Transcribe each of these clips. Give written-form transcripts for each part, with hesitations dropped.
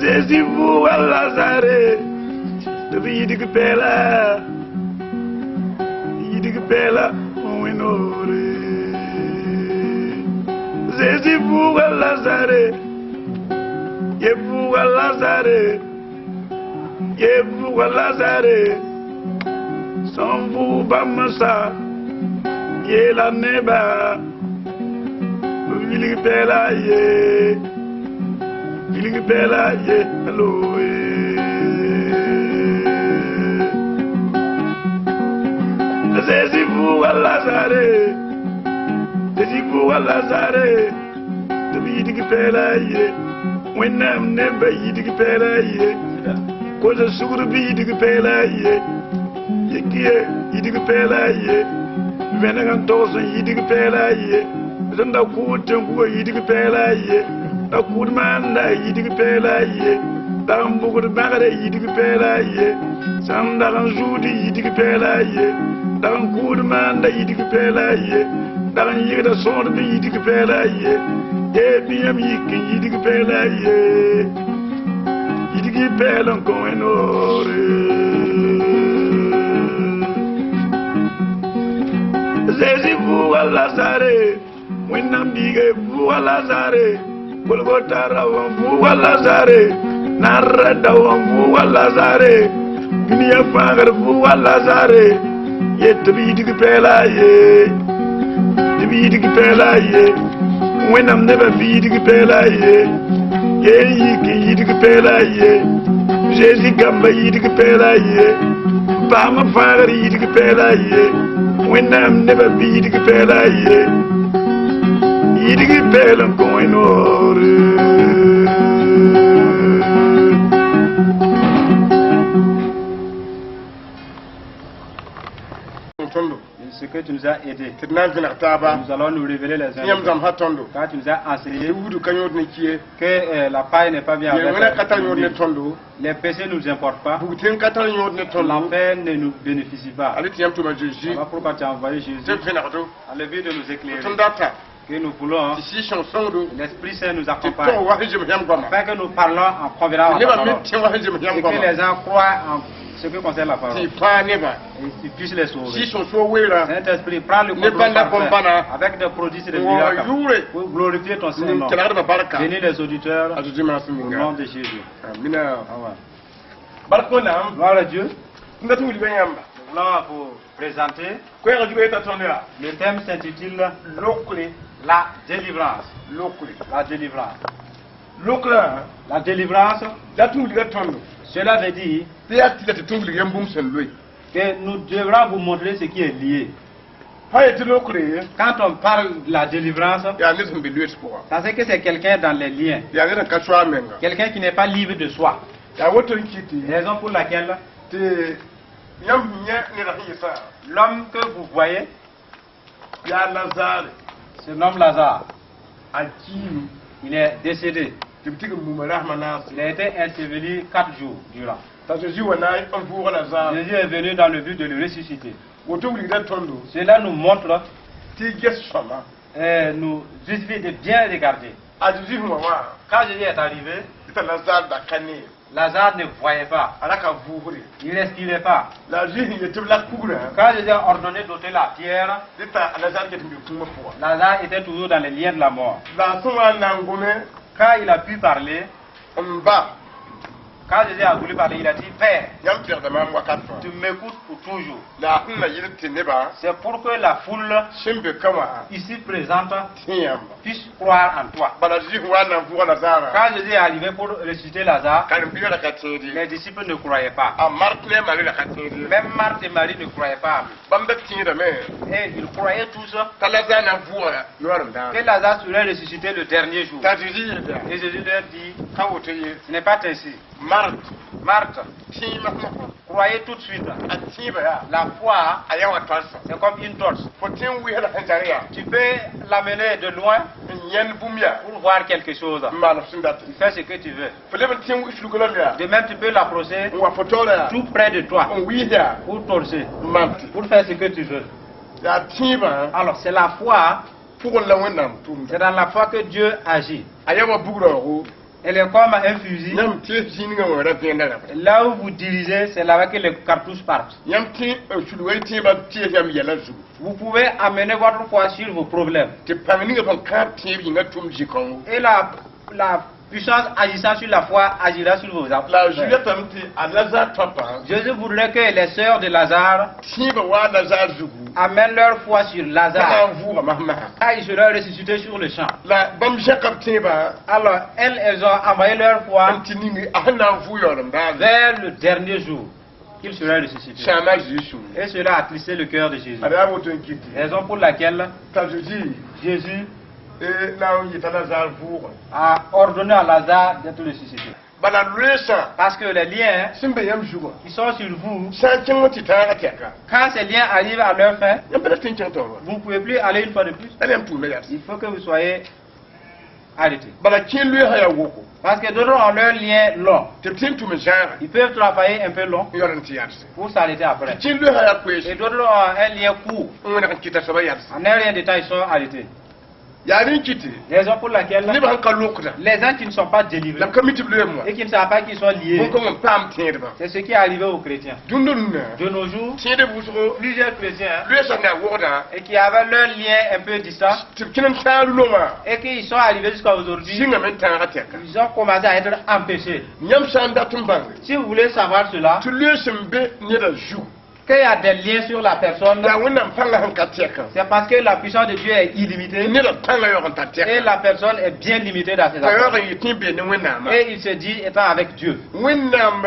Zezi vʋʋga Lazare tɩ b yidg pɛɛla, yidg pɛɛla wẽnoore. Zezi vʋʋga Lazare, ye vʋʋga Lazare, ye vʋʋga Lazare. Sẽn vʋʋg bãmb sa yeela neba b wilg pɛɛla ye, wilg pɛɛla ye aloe. Zezi vʋʋga Lazare, Zezi vʋʋga Lazare tɩ b yidg pɛɛla ye. Wẽnnaam nebã yidg pɛɛla ye, kosa sugr bɩ yidg pɛɛla ye, yik ye yidg pɛɛla ye, vẽneg n togs n yidg pɛɛla ye, sẽn da kʋʋd tẽn-kuga yidg pɛɛla ye, da kʋʋd maanda yidg pɛɛla ye, dag n bʋgd bãgrã yidg pɛɛla ye, sãn dag n zʋʋd yidg pɛɛla ye, dag n kʋʋd maanda yidg pɛɛla ye, dag n yɩgda sõor bɩ yidg pɛɛla ye, ye bɩ yãmb yik n yidg pɛɛla ye, yidg y pɛɛl n kõ wẽnoore. Zezi vʋʋga Lazare, Wẽnnaam biiga vʋʋga Lazare, Golgota raoã vʋʋga Lazare, Narã daoã vʋʋga Lazare, dũniyã fãagr vʋʋga Lazare, ye tɩ b yidg pɛɛla ye, tɩ b yidg pɛɛla ye, Wẽnnaam nebã bɩ yidg pɛɛla ye, ye n yik n yidg pɛɛla ye, Zezi gamba yidg pɛɛla ye, paam fãagr yidg pɛɛla ye, Wẽnnaam nebã bɩ yidg pɛɛla ye, yidg pɛɛl n kõ wẽnoore. Tõndo. Ce que tu nous as aidé, tɩ d na n vẽneg taaba. Nous allons nous révéler les uns yãmb les autres. zãmsã tõndo. Quand tu nous as enseigné tɩ wudg ka yõod ne kie. Que la paille n'est pas bien avec Yel-wẽnã ka tar yõod ne l'huile. Tõndo. Les péchés ne nous importent pas. Bug-tẽng ka tar yõod ne tõndo. L'enfer ne nous bénéficie pas. Ale tɩ yãmb tʋma Zeezi. Voilà pourquoi tu as envoyé Jésus Tɩ b vẽnegdo. à le but de nous éclairer. Tõnd data. Que nous voulons, Tɩ Sɩɩg-sõng sõngdo. l'Esprit Saint nous Tɩ accompagne. tog wa sẽn zems yãmb goama. Afin que nous parlons en convenant à la Nebã me parole. tẽ wa sẽn zems yãmb Et que goama. les gens croient en ce que concerne la Tɩ parole. fãa nebã. Et qu'ils puissent les sauver. Sɩɩg-sõng so weera. Saint-Esprit, prends le Ne contrôle banda parfait bombana. Avec des produits et des N wa miracles yʋʋre. Pour glorifier ton Saint-Nom. Nin kelgdbã barka. Bénis les auditeurs A Zeezi maasem au ninga. Nom de Jésus. Amina. Amen. Bark Wẽnnaam. Gloire à Dieu. N dat tɩ wilga yãmba. Nous voulons vous présenter Koɛɛgã zugu yeta tõnd yaa. Le thème s'intitule Lokre. La délivrance. Lokre. La délivrance. Lokraã. La délivrance, Dat tɩ wilga tõndo. Cela veut dire Tɩ yaa tɩ la tɩ tũ wilg yãmb bũmb sẽn loe. Que nous devrons vous montrer ce qui est lié. Sã yetɩ lokre. Quand on parle de la délivrance, Yaa ned sẽn be loees pʋga. Ça c'est que c'est quelqu'un dans les liens, Yaa ned n ka soa a menga. Quelqu'un qui n'est pas libre de soi. Yaa woto n kɩt. Raison pour laquelle Tɩ yãmb yẽ neda sẽn yesã. L'homme que vous voyez Yaa Lazare. Se nomme Lazare. A kiime. Il est décédé. Tɩ b tig n muma rasmã naase. Il a été enseveli 4 jours durant. T'a Zeezi wa na n vʋʋga Lazare. Jésus est venu dans le but de le ressusciter. Woto wilgda tõndo. Cela nous montre, Tɩ ges sõma. Nous justifie de bien regarder. A Zeezi sẽn wa wã. Quand Jésus est arrivé, Tɩ t'a Lazare da ka ne. Lazare ne voyait pas. A ra ka vʋʋgre. Il ne respirait pas. La a Zeezi sẽn yet tɩ b lak kugrã. Quand Jésus a ordonné d'ôter la pierre, Tɩ t'a Lazare get n be kũumã pʋga. Lazare était toujours dans les liens de la mort. La a sẽn wa n na n gome. Quand il a pu parler, N ba. Quand Jésus a voulu parler, il a dit, Père, Yãmb pẽgda maam wakat fãa. Tu m'écoutes pour toujours. La a sẽn na yɩl tɩ nebã. C'est pour que la foule Sẽn be ka wã. Ici présente Tẽ yãmba. Puisse croire en toi. Bala Zeezi sẽn wa n na n vʋʋga Lazarã. Quand Jésus est arrivé pour ressusciter Lazare, Karen-biigã ra ka tẽede. Les disciples ne croyaient pas. A Mart ne a Mari ra ka tẽede. Même Marthe et Marie ne croyaient pas à lui. Bãmb da tẽedame. Et ils croyaient tous T'a Lazare na n vʋʋga noor n que dãag. Lazare serait ressuscité le dernier jour. T'a Zeezi yeel yaa. Et Jésus leur dit, Ka woto ye. Ce n'est pas ainsi. Mart. Marthe, Tẽe masmã. Croyez tout de suite. A tẽebã yaa. La foi, A yaa wa tɔlsã. C'est comme une torche. Fo tẽ n wɩsda sẽn tar yaa. Tu peux l'amener de loin N yãnd bũmb yaa. Pour voir quelque chose. N maan f sẽn date. Tu fais ce que tu veux. Fo leb n tẽ n wɩs rugã yaa. De même, tu peux l'approcher N wa fo taoora yaa. Tout près de toi N wɩs yaa. Pour torcher, N maan tɩ. Pour faire ce que tu veux. Yaa tẽebã. Alors, c'est la foi. Pʋgẽ la Wẽnnaam tʋʋmda. C'est dans la foi que Dieu agit. A yaa wa bug-raoogo. Elle est comme un fusil. Yãmb tẽes zĩnigã wã ra vẽenda rabda. Là où vous dirigez, c'est là-bas que les cartouches partent. Yãmb tẽ sulga y tẽebã tẽes yãmb yɛla zugu. Vous pouvez amener votre foi sur vos problèmes. Tɩ pãng ninga sẽn kãab tẽeb yĩngã tʋm zĩ-kãongo. Et la puissance agissant sur la foi agira sur vos La affaires. Zezi ratame tɩ a Lazare tãopã Jésus voudrait que les sœurs de Lazare tẽebã wa a Lazare zugu amènent leur foi sur t'a na Lazare. n vʋʋga masmaha. Quand il sera ressuscité sur le champ. La bãmb zẽka b tẽebã Alors, elles, elles ont envoyé leur foi n tɩ ning a sẽn na n vʋʋ yaoolem daar vers le dernier jour qu'il sera ressuscité. sãama a Zezi sũur. Et cela a attristé le cœur de Jésus. A yaa woto n kɩtɩ Raison pour laquelle t'a Zezi Jésus na n yeta Lazare vʋʋga. A ordonné à Lazare d'être ressuscité. Bala loeesã Parce que les liens sẽn be yãmb zugã qui sont sur vous, sã n kẽng tɩ tãagã tɛka quand ces liens arrivent à leur fin, yãmb pa ra tɩ n kẽng taoor wa. Vous ne pouvez plus aller une fois de plus. La yãmb tʋʋmda yads. Il faut que vous soyez arrêtés. Bala kẽer loeesã yaa woko. Parce que d'autres ont leur lien long. Tɩ b tõe n tʋm n zãaga Ils peuvent travailler un peu long n yaool n tɩ yadse. Pour s'arrêter après. Tɩ kẽer loeesã yaa koees Et d'autres ont un lien court. N wẽneg n kɩta soaba yadse. En un rien de temps, ils sont arrêtés. Yaa rẽ n kɩtɩ Raison pour laquelle nebã sẽn ka lokda les gens qui ne sont pas délivrés la b ka mi tɩ b loeem wã et qui ne savent pas qu'ils sont liés, bõn-kãng n paam tẽedbã. C'est ce qui est arrivé aux chrétiens. Dũnna rũnna De nos jours, tẽedb wʋsgo plusieurs chrétiens loeesã na wogdã et qui avaient leur lien un peu distant tɩ b kẽn n tãag rʋlongã et qui sont arrivés jusqu'à aujourd'hui, zĩngame n tãagã tɛka. Ils ont commencé à être empêchés. Yãmb sã n dat n bãnge Si vous voulez savoir cela, tɩ loees n be nedã zug qu'il y a des liens sur la personne, yaa Wẽnnaam pãngã sẽn ka tɛkã. C'est parce que la puissance de Dieu est illimitée Nedã pãngã yaoog n tar et tɛka. La personne est bien limitée dans ses T'a yaoog actions. n yɩ tɩ n be ne Wẽnnaamã. Et il se dit étant avec Dieu. Wẽnnaam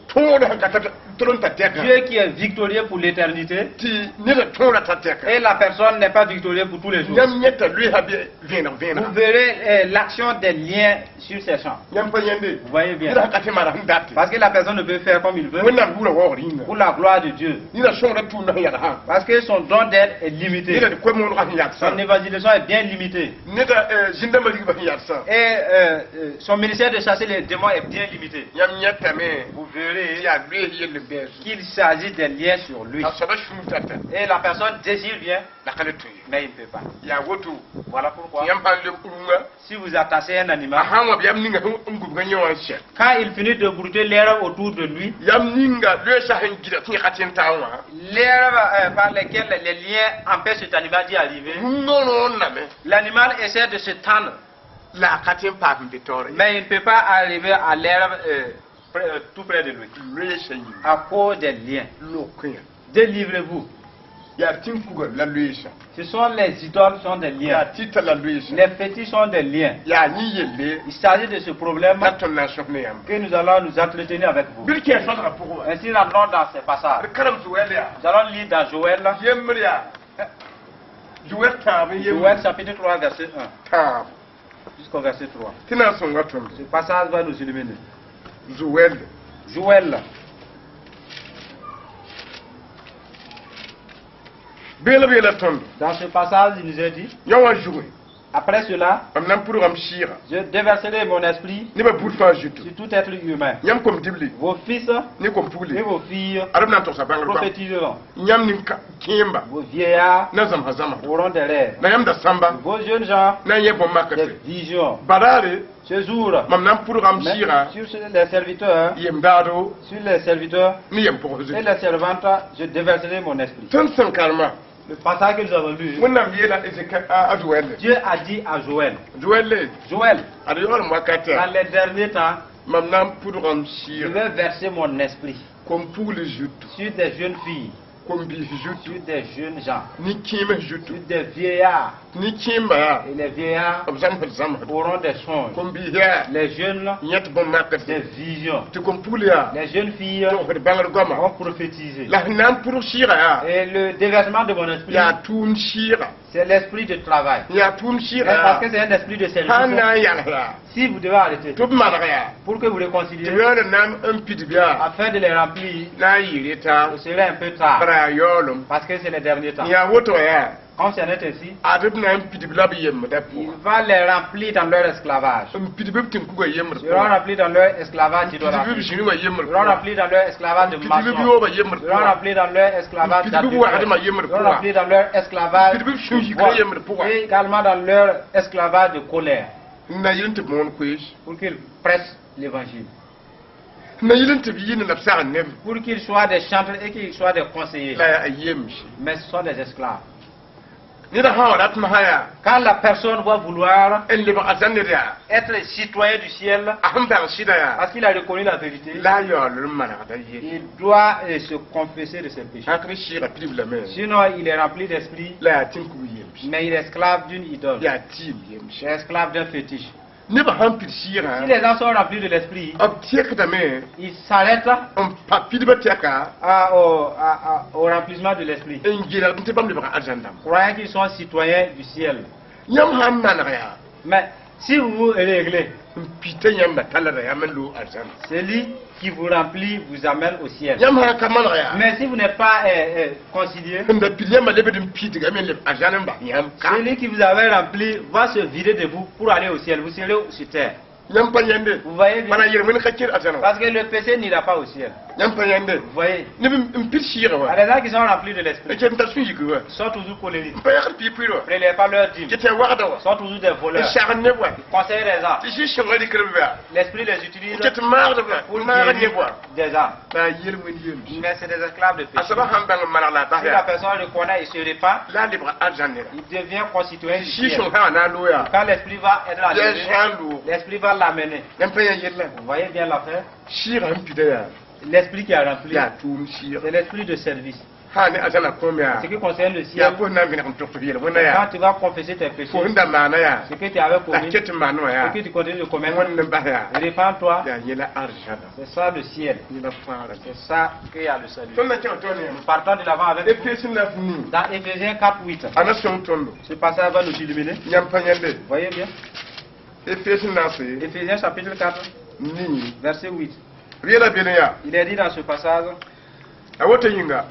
tõodã sẽn ka tar tʋl n tar tɛka. Dieu qui est victorieux pour l'éternité Tɩ nedã tõodã tar tɛka. Et la personne n'est pas victorieuse pour tous les jours. Yãmb yẽta loeesã be vẽeneg Vous vẽenega. Verrez l'action des liens sur ces champs. Yãmb pa yẽnde. Vous voyez bien. Ned sẽn ka tɩ maan sẽn date. Parce que la personne ne peut faire comme il veut Wẽnnaam yʋʋra waoogr yĩnga. Pour la gloire de Dieu. Neda sõgra tʋʋmdã sẽn yagsã. Parce que son don d'aide est limité. Neda koe-moonegã sẽn yagsã. Son évangélisation est bien limitée. Neda zĩn-dãmbã rigba sẽn yagsã. Et son ministère de chasser les démons est bien limité. Yãmb yẽtame Vous verrez tɩ yaa loees yell n bɩ a zu. Qu'il s'agit des liens sur lui. T'a soaba sũur tata. Et la personne désire bien, La ka le tõe ye. Mais il ne peut pas. Yaa woto. Voilà pourquoi, Yãmb sã n leb rũngã si vous attachez un a animal, sã n wa b yam ninga sẽn n gubgã yẽ wã n sɛ. Quand il finit de brouter l'herbe autour de lui, Yam ninga loeesã sẽn gɩda tɩ yẽ ka tẽ n taag wã. L'herbe par lesquelles les liens empêchent cet animal d'y arriver, Rũngã roon name. L'animal essaie de se tendre, La a ka tẽ n paam n be taoore. Mais il ne peut pas arriver à l'herbe tout près de lui Loeesã yĩnga. À cause des liens. Lokẽ. Délivrez-vous. Yaa tĩn-kuga la loeesã. Ce sont les idoles, sont des liens. Yaa tɩta la loeesã. Les fétiches sont des liens. Yaa yẽ yelle. Il s'agit de ce problème La tõnd na n sõs ne yãmb. Que nous allons nous entretenir avec vous. Bɩ d kẽer sõsgã pʋgẽ wã. Ainsi, nous allons dans ces passages. D karem Zoɛl yaa. Nous allons lire dans Joël, Yembr yaa. Zoɛl tãab n yembre. Joël chapitre 3, verset 1 Tãab. Jusqu'au verset 3. Tɩ na n sõnga tõnd. Ce passage va nous illuminer. Zoɛl. Joël, Beelb yeela tõndo. Dans ce passage, il nous est dit, Yã wã zugẽ. Après cela, Mam na n pʋdgame sɩɩga. Je déverserai mon esprit Nebã buud fãa zutu. Sur tout être humain. Yãmb kom-dibli. Vos fils Ne kom-pugli. Et vos filles Ad b na n togsa bãngr goam. Prophétiseront. Yãmb nin-kẽemba. Vos vieillards Na zãmsa zãma. Auront des rêves. La yãmb da sãmba. Vos jeunes gens Na n yẽ bõn-makate. Des visions. Badaare. Ce jour, Mam na n pʋdgame mais sɩɩga. Sur les serviteurs, Yem-daado. Sur les serviteurs Ne yem-pʋgs et les servantes, je déverserai mon esprit. Tõnd sẽn karema. Le passage que nous avons lu, Wẽnnaam yeela Ezek- a a Zoɛl. Dieu a dit à Joël, Zoɛl. Joël, Ad yaoolem wakatã. Dans les derniers temps, Mam na n pʋdgame je sɩɩga. Vais verser mon esprit Kom-pugl zutu. Sur des jeunes filles, Kom-biis zutu. Sur des jeunes gens, Nin-kẽemã zutu. Sur des vieillards. Nin-kẽemba yaa. Et les vieillards B zãmsd zãmsd. Auront des songes. Kom-biis yaa. Les jeunes, Yẽt bõn-makd. Des visions. Tɩ kom-pugl yaa. Les jeunes filles Togsd bãngr goama. Vont prophétiser. La sẽn na n pʋdg sɩɩga yaa. Et le déversement de mon esprit, Yaa tʋʋm sɩɩga. C'est l'esprit de travail. Yaa tʋʋm Mais sɩɩga parce yaa. que c'est un esprit de Sã n service, na n yals yaa. Si vous devez arrêter, Tɩ b maneg yaa. Pour que vous Tɩ réconciliez, yãood n na n pidb yaa. Afin de les remplir, Na n yɩɩr tã. Ce serait un peu tard. Bara yaa yaoolem. Parce que c'est les derniers temps. Yaa woto yaa. Quand c'en est ainsi, Ad b na n pidb la b yembdã il pʋga. Va les remplir dans leur esclavage. N pidb b tẽn-kugã yembd Ils seront pʋga. Remplis dans leur esclavage N pidb b d'idolâtrie. zĩrgã yembd Ils seront pʋga. Remplis dans leur esclavage de N pidb b maçon. yoobã yembd Ils seront pʋga. Remplis dans leur esclavage N pidb b d'adultère. wagdmã yembd Ils seront pʋga. Remplis dans leur esclavage N pidb b de sũ-yikrã vol. yembd pʋga. Et également dans leur esclavage de colère. N na yɩl n tɩ b moon koees. Pour qu'ils prêchent l'évangile. N na yɩl n tɩ b yɩ ne la b sagn neb. Pour qu'ils soient des chantres et qu'ils soient des conseillers. La yaa yemse. Mais ce sont des esclaves. Ned sã n wa rat masã yaa Quand la personne va vouloir n lebg arzãn ned yaa être citoyen du ciel, a sẽn bãng sɩda yaa parce qu'il a reconnu la vérité, la a yaool n manegda ye. Il doit se confesser de ses péchés. Sã n ka sɩɩga pidb lame. Sinon, il est rempli d'esprit, La yaa tẽn-kug yemse. Mais il est esclave d'une idole. Yaa tɩɩm yemse. Il est esclave d'un fétiche. Nebã sãn pid sɩɩgã Si les gens sont remplis de l'esprit, b tɛkdame ils s'arrêtent n pa pidbã tɛka au remplissement de l'esprit, n gelgd tɩ bãmb lebga arzãn dãmb. Croyant qu'ils sont citoyens du ciel. Yãmb sã n maneg yaa Mais si vous vous réglez, n pita yãmba talda yãmb n loog arzãn. Celui qui vous remplit vous amène au ciel. Yãmb sã n ka maneg yaa Mais si vous n'êtes pas concilié, n da pid yãmba lebd n pidgame n leb arzãn n bas yãmb ka. Celui qui vous avait rempli va se vider de vous pour aller au ciel. Vous serez sur terre. Yãmb pa yãnde Vous voyez bien? Bala yel-wẽnd ka ket arzãn wã. Parce que le péché n'ira pas au ciel. Yãmb pa yãnde Vous voyez? Neb n pid sɩɩgã wã Il y a des gens qui sont remplis de l'esprit. Ket n tar sũ-yik wã Sont toujours colériques. N pa yagd pɩɩ-pʋɩr wã Prélèvent pas leur dîme. Ket tɩ yaa wagda wã Sont toujours des n voleurs. sagn neb wã Conseillent les gens. Tɩ sɩ-sõngã rɩkr b baa L'esprit les utilise n ket maagdba pour maag guérir neb wã des âmes. la yaa yel-wẽnd yeemse. Mais c'est des esclaves de A péché. soaba sãn bãng n maneg la a bas Si la yaa personne reconnaît et se répand, la a lebga arzãn neda. Il devient concitoyen du ciel. Sɩ-sõng sã wã na n loog yaa Quand l'esprit va être yaa enlevé, zã n loog. L'esprit va l'amener. Yãmb pa yã yella. Vous voyez bien l'affaire? Sɩɩgã sẽn pida yaa L'esprit qui a rempli, yaa tʋʋm sɩɩg. C'est l'esprit de service. Sã ne arzãnã kõom yaa Ce qui concerne le yaa ciel, fo sẽn na n vẽneg n tog tɩ b yel-wẽnda yaa quand tu vas confesser tes péchés, fo sẽn da maana yaa ce que tu avais la commis, ket n maan wã ce yaa que tu continues de commettre, wẽnd n bas yaa répands-toi, yaa yẽla arzãna. C'est ça le ciel. Yẽla fãagra. C'est ça qu'il y a le salut. Tõnd na kẽng tõnd yãmb Nous partons de l'avant avec vous. Efes naf nii Dans Éphésiens 4, 8, a na sõng tõndo. Ce passage va nous illuminer. Yãmb pa yãnde. Vous voyez bien? Efes naase Éphésiens chapitre 4, nii verset 8. B yeela bel yaa Il est dit dans ce passage, a woto yĩnga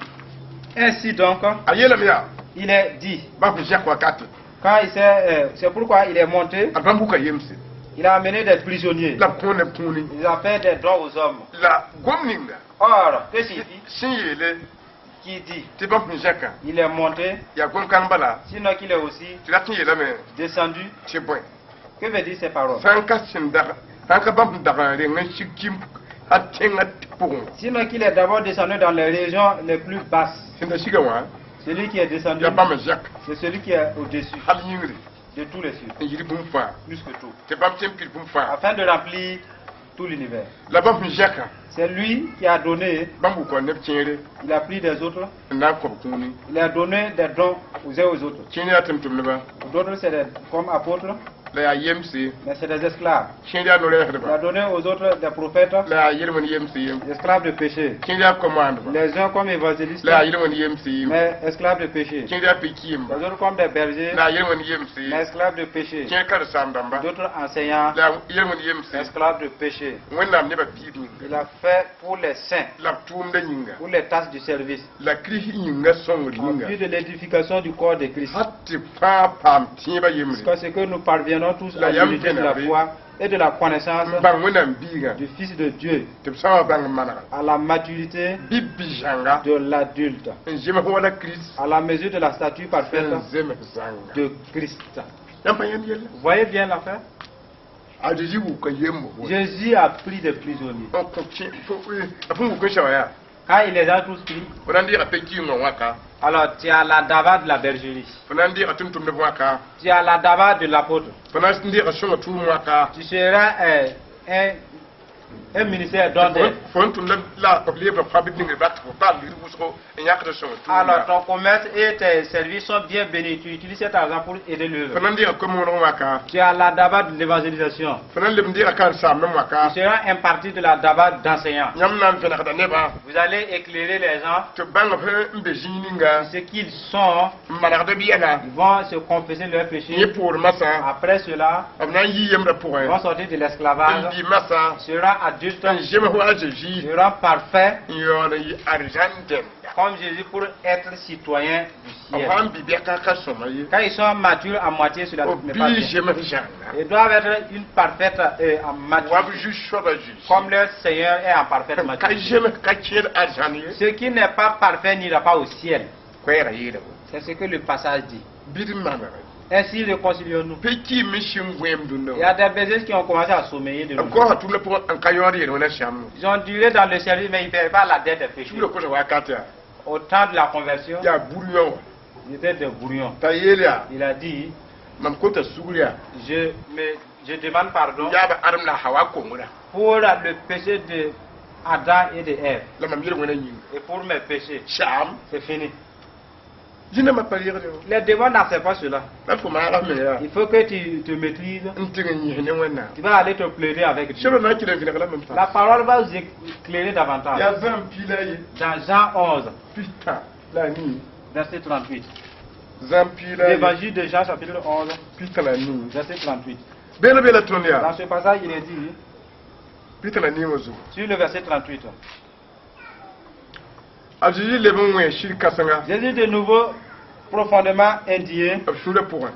ainsi donc, a yeelame yaa il est dit, bãmb zɛk wakate quand il s'est, c'est pourquoi il est monté, a bãmb buka yemse il a amené des prisonniers. La b kõ neb kũuni. Il a fait des dons aux hommes. La gom ninga Or, que signifie sẽn yeele qui dit, tɩ bãmb sẽn zɛkã il est monté, yaa gom-kãng bala sinon qu'il est aussi tɩ rat n yeelame descendu. Tɩ bõe Que veut dire ces paroles? Sã n ka sẽn dag sã n ka bãmb sẽn dag n reng n sig kim a tẽngã pʋgẽ. Sinon qu'il est d'abord descendu dans les régions les plus basses. Sẽn da siga wã Celui qui est descendu, yaa bãmb n zɛk c'est celui qui est au-dessus hal yĩngre de tous les cieux, n yɩl bũmb fãa plus que tout, tɩ bãmb tõe n pid bũmb fãa afin de remplir tout l'univers. La bãmb sẽn zɛkã C'est lui qui a donné, bãmb wʋka neb kẽere il a pris des autres, n na n kõb kũuni. Il a donné des dons aux uns aux autres. Kẽer yaa tʋm-tʋmdba. D'autres, c'est comme apôtres, La yaa yemse. Mais c'est des esclaves. Kẽer yaa Il a no-rɛɛsdba. Donné aux autres des prophètes, La yaa yel-wẽnd yemse. Des esclaves de péché. Kẽer yaa kom-wãandba. Les uns comme évangélistes, La yaa yel-wẽnd yemse. Mais esclaves de péché. Kẽer yaa pe-kɩɩmba. Les autres comme des bergers, La yaa yel-wẽnd yemse. Mais esclaves de péché. Kẽer karen-saam-dãmba. D'autres enseignants, La yaa yel-wẽnd yemse. Esclaves de péché. Wẽnnaam nebã piib yĩnga. Il a fait pour les saints, La b tʋʋmdã yĩnga. Pour les tâches du service, La Kirist yĩnga sõngr en yĩnga. Vue de l'édification du corps de Christ. Hal tɩ fãa paam tẽebã yembre. Jusqu'à ce que nous parviennons tous La à yam l'unité de la vẽnegre. Foi et de la connaissance N bãng Wẽnnaam biigã. Du Fils de Dieu, Tɩ b sã wã bãng n manega. À la maturité Bɩ bi-zãnga. De l'adulte, N zems wala Kirist. À la mesure de la stature parfaite N zems zãnga. De Christ. Yãmb pa yãmb yella. Vous voyez bien l'affaire? A Zeezi wʋka yemb. Jésus a pris des prisonniers. N kõ kẽ a fõn wʋk n soaba yaa. Quand il les a tous pris, Fo na n deega pe-kɩɩngã wãka. Alors tu as la daba de la bergerie, Fo na n deega tʋm-tʋmdb wãka. Tu as la daba de l'apôtre, Fo na n deega sõnga tʋʋm wãka. Tu seras un ministère d'ordre. Fo n tʋmda la b lebra fabd ning b rat fo paam ligd wʋsgo n yãkd sõnga Alors tʋʋmda. Ton commerce et tes services sont bien bénis. Tu utilises cet argent pour aider Fo l'œuvre. na n deega kom-wõneg wãka. Tu as la daba de l'évangélisation. Fo na n leb n deega karen-saamdem Tu wãka. Seras un parti de la daba d'enseignants. Yãmb na n vẽnegda nebã. Vous allez éclairer les gens Tɩ b bãng f n be zĩig ninga. Ce qu'ils sont. N manegd b yɛla. Ils vont se confesser leurs péchés. Yẽ poor masã. Après cela, B na n yɩ yembrã ils pʋgẽ. Vont sortir de N l'esclavage. bɩ masã. Sera adultes. adultes, n zems wa a Zeezi seront parfaits n yaool n yɩ arzãn dẽnda. Comme Jésus pour être citoyen du B ciel. sãn bɩ bɛka ka sõma ye, Quand ils sont matures à moitié sur la b n'est pas bɩ bien. zems zãnga Ils doivent être une parfaite en wa maturité, b zu-soabã Zeezi. Comme leur Seigneur est en parfaite Ka maturité. zems ka kẽed arzãn ye. Ce qui n'est pas parfait n'ira pas au ciel. Koɛɛgã yeelame. C'est ce que le passage dit. Bɩ d manega. Ainsi réconcilions-nous. Pe-kɩɩm me sẽn gõeem dũnna. Il y a des bergers qui ont commencé à sommeiller de B nos jours. kaoosa tʋmdã pʋgẽ n ka yãood yel-wẽnã sãmb. Ils ont duré dans le service, mais ils ne paient pas la dette des péchés. Sugr kosa wakat yaa Au temps de la conversion, yaa bur-yõ wã. Ils étaient des brouillons. T'a yeel yaa Il a dit, mam kota sugr yaa je demande pardon yaaba Adem la Hawa kongrã pour le péché de Adam et de Ève la mam yel-wẽnã yĩnga. Et pour mes péchés. Saam. C'est fini. Zĩnã pa reegd. Les démons n'acceptent pas cela. La fo maaga me yaa Il faut que tu te maîtrises. N tɩg n yĩs ne Wẽnnaam. Tu vas aller te plaider avec Dieu. Sẽbra na n kɩl n vẽneg la mam. La parole va vous éclairer davantage. Yaa Zãn 14 Dans Jean 11, 34 verset 38. Zãn 14 L'évangile de Jean, chapitre 11, 34. Verset 38. Beelã beela tõnd Dans yaa ce passage, il est dit, 34 wã zugu. Sur le verset 38, A Zeezi leb n wẽ sir kãsenga Jésus de nouveau, profondément indigné, b sũurã pʋgẽ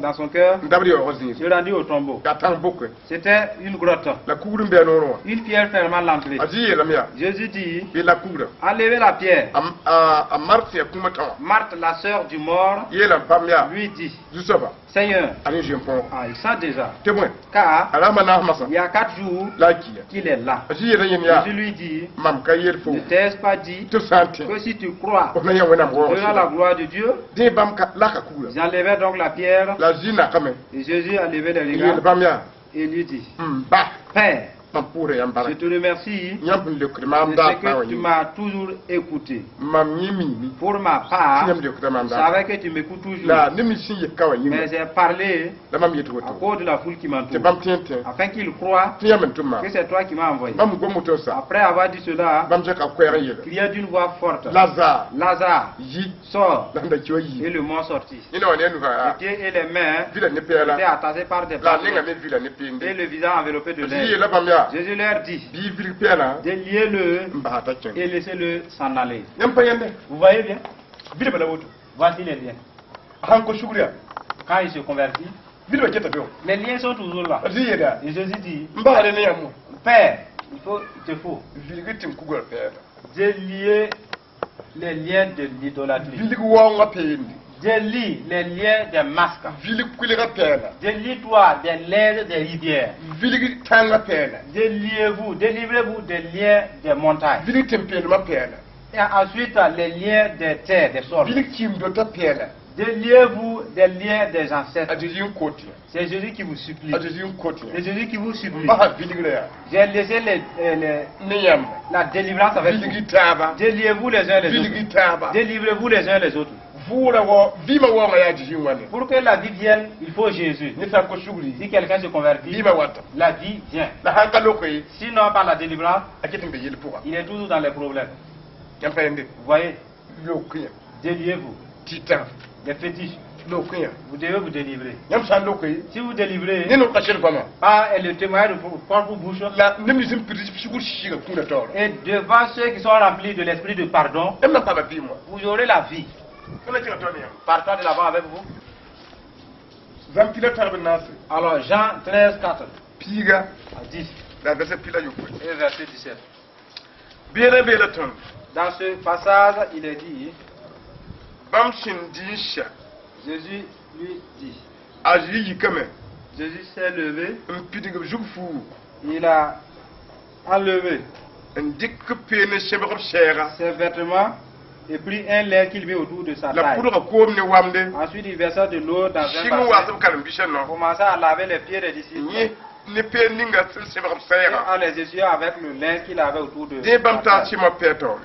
dans son cœur, n dabd yaoog zĩig. Se rendit au tombeau. Yaa tãng bʋke. C'était une grotte, La kugr n bɩ a noorẽ wã. Une pierre fermant l'entrée. A Zĩ yeelame yaa Jésus dit, bɩ la kugrã. Enlevez la pierre. A, a, a Mart sẽn yaa kũumã tã wã Marthe, la sœur du mort, yeela bãmb yaa lui dit, zu-soaba Seigneur, a ne zoe n põogo. Ah, il sent déjà, Tɩ bõe car a rasma naas masã il y a 4 jours la a kiya. Qu'il est là. A Zĩ yeela yẽnd yaa Jésus lui dit, mam ka yeel fo ne t'ai-je pas dit tɩ f sã n tẽ que si tu crois, f na yã Wẽnnaam tu verras la waoog. Gloire de Dieu? Dẽ bãmb ka laka kugrã. Ils enlevèrent donc la pierre La Zĩ nakame et Jésus a levé les n yeel regards bãmb yaa et lui dit, m ba Père, mam pʋʋsda yãmb je barka. Te remercie Yãmb sẽn leokd maam de daar ce fãa wã que tu yĩnga. M'as toujours écouté. Mam yẽ miime Pour ma tɩ part, yãmb leokda maam je daar. Savais que tu m'écoutes toujours. La ne mi sẽn yet ka wã yĩnga Mais j'ai parlé la mam yet à woto cause de la foule qui tɩ m'entoure, bãmb tẽ n tẽ afin qu'ils croient tɩ yãmb n tʋm maam. Que c'est toi qui m'as envoyé. Bãmb gom woto sa Après avoir dit cela, bãmb zẽka koɛɛg n yeele cria d'une voix forte, Lazare Lazare, yi sors. La sẽn da ki wã Et yi le mort sortit. yẽna wã ne a nuga Les pieds et les mains vila ne pɛɛla étaient attachés par des la a bandes nengã me vila ne peende. Et le visage enveloppé de A Zĩ linge. yeela bãmb yaa Jésus leur dit, bɩ vilg pɛɛlã déliez-le n basa t'a kẽng. Et laissez-le s'en aller. Yãmb pa yẽnde. Vous voyez bien? Vidba la woto. Voici les liens. A sãn ko sugr yaa Quand il se convertit, vidba keta be wã. Les liens sont toujours là. A Zĩ yeela Et Jésus dit, n basda ne yãmb wã Père, il te faut vilg tɩ n kugrã pɛɛla délier les liens de l'idolâtrie. Vilg waoongã peende. Délie les liens des masques. Vilg kʋlgã pɛɛla. Délie-toi des liens des rivières. Vilg tãngã pɛɛla. Déliez-vous, délivrez-vous des liens des montagnes. Vilg tẽn-peelmã pɛɛla. Et ensuite, les liens des terres, des sols. Vilg kɩɩm-dotã pɛɛla. Déliez-vous des liens des ancêtres. A Zezi n kot yã. C'est Jésus qui vous supplie. A Zezi n kot yã. C'est Jésus qui vous N supplie. basa vilgrã yaa J'ai laissé ne yãmb la délivrance avec vous. vilg taaba. Déliez-vous les uns les autres. Vilg taaba. Délivrez-vous les uns les autres. Vʋʋra wa vɩɩmã waoongã yaa Zezi n wa ne. Pour que la vie vienne, il faut Jésus. Ne sã n ko sugri Si quelqu'un se convertit, vɩɩmã wata. La vie vient. La sãn ka lok ye Sinon, par la délivrance, a ket n be yel pʋga. Il est toujours dans les problèmes. Yãmb pa yẽnde. Vous voyez, Lok yã déliez-vous. Tɩtã Des fétiches, lok yã. Vous devez vous délivrer. Yãmb sã n lok ye Si vous délivrez, ne no ka sel goamã par le témoignage de vos propre bouche, la neb nins n pid sugr sɩɩga kũunã taoora et devant ceux qui sont remplis de l'esprit de pardon, yãmb na paama vɩɩm wã. Vous aurez la vie. Tõnd na kẽnga tao ne yãmb. Partons de l'avant avec vous. Zãmb pila tara b naase. Alors, Jean 13, 4 Piiga à 10 la verset pila yopoe. Et verset 17. Beelã beela tõnd. Dans ce passage, il est dit, Bãmb sẽn dɩ n sɛ Jésus lui dit, a Zezi yikame Jésus s'est levé, n pidg b zug fuugu il a enlevé n dɩk peen n sẽbg b sɛɛga ses vêtements et pris un linge qu'il mit autour de sa la taille. pʋdga koom ne wamde Ensuite, il versa de l'eau dans un sɩng n waas bassin, b karen-biisã no commença à laver les pieds des disciples yẽ ne peen ninga sẽn sẽbg b et sɛɛga à les essuyer avec le linge qu'il avait autour de dẽ sa bãmb taa taille. Sɩmo Pɩyɛr taoore.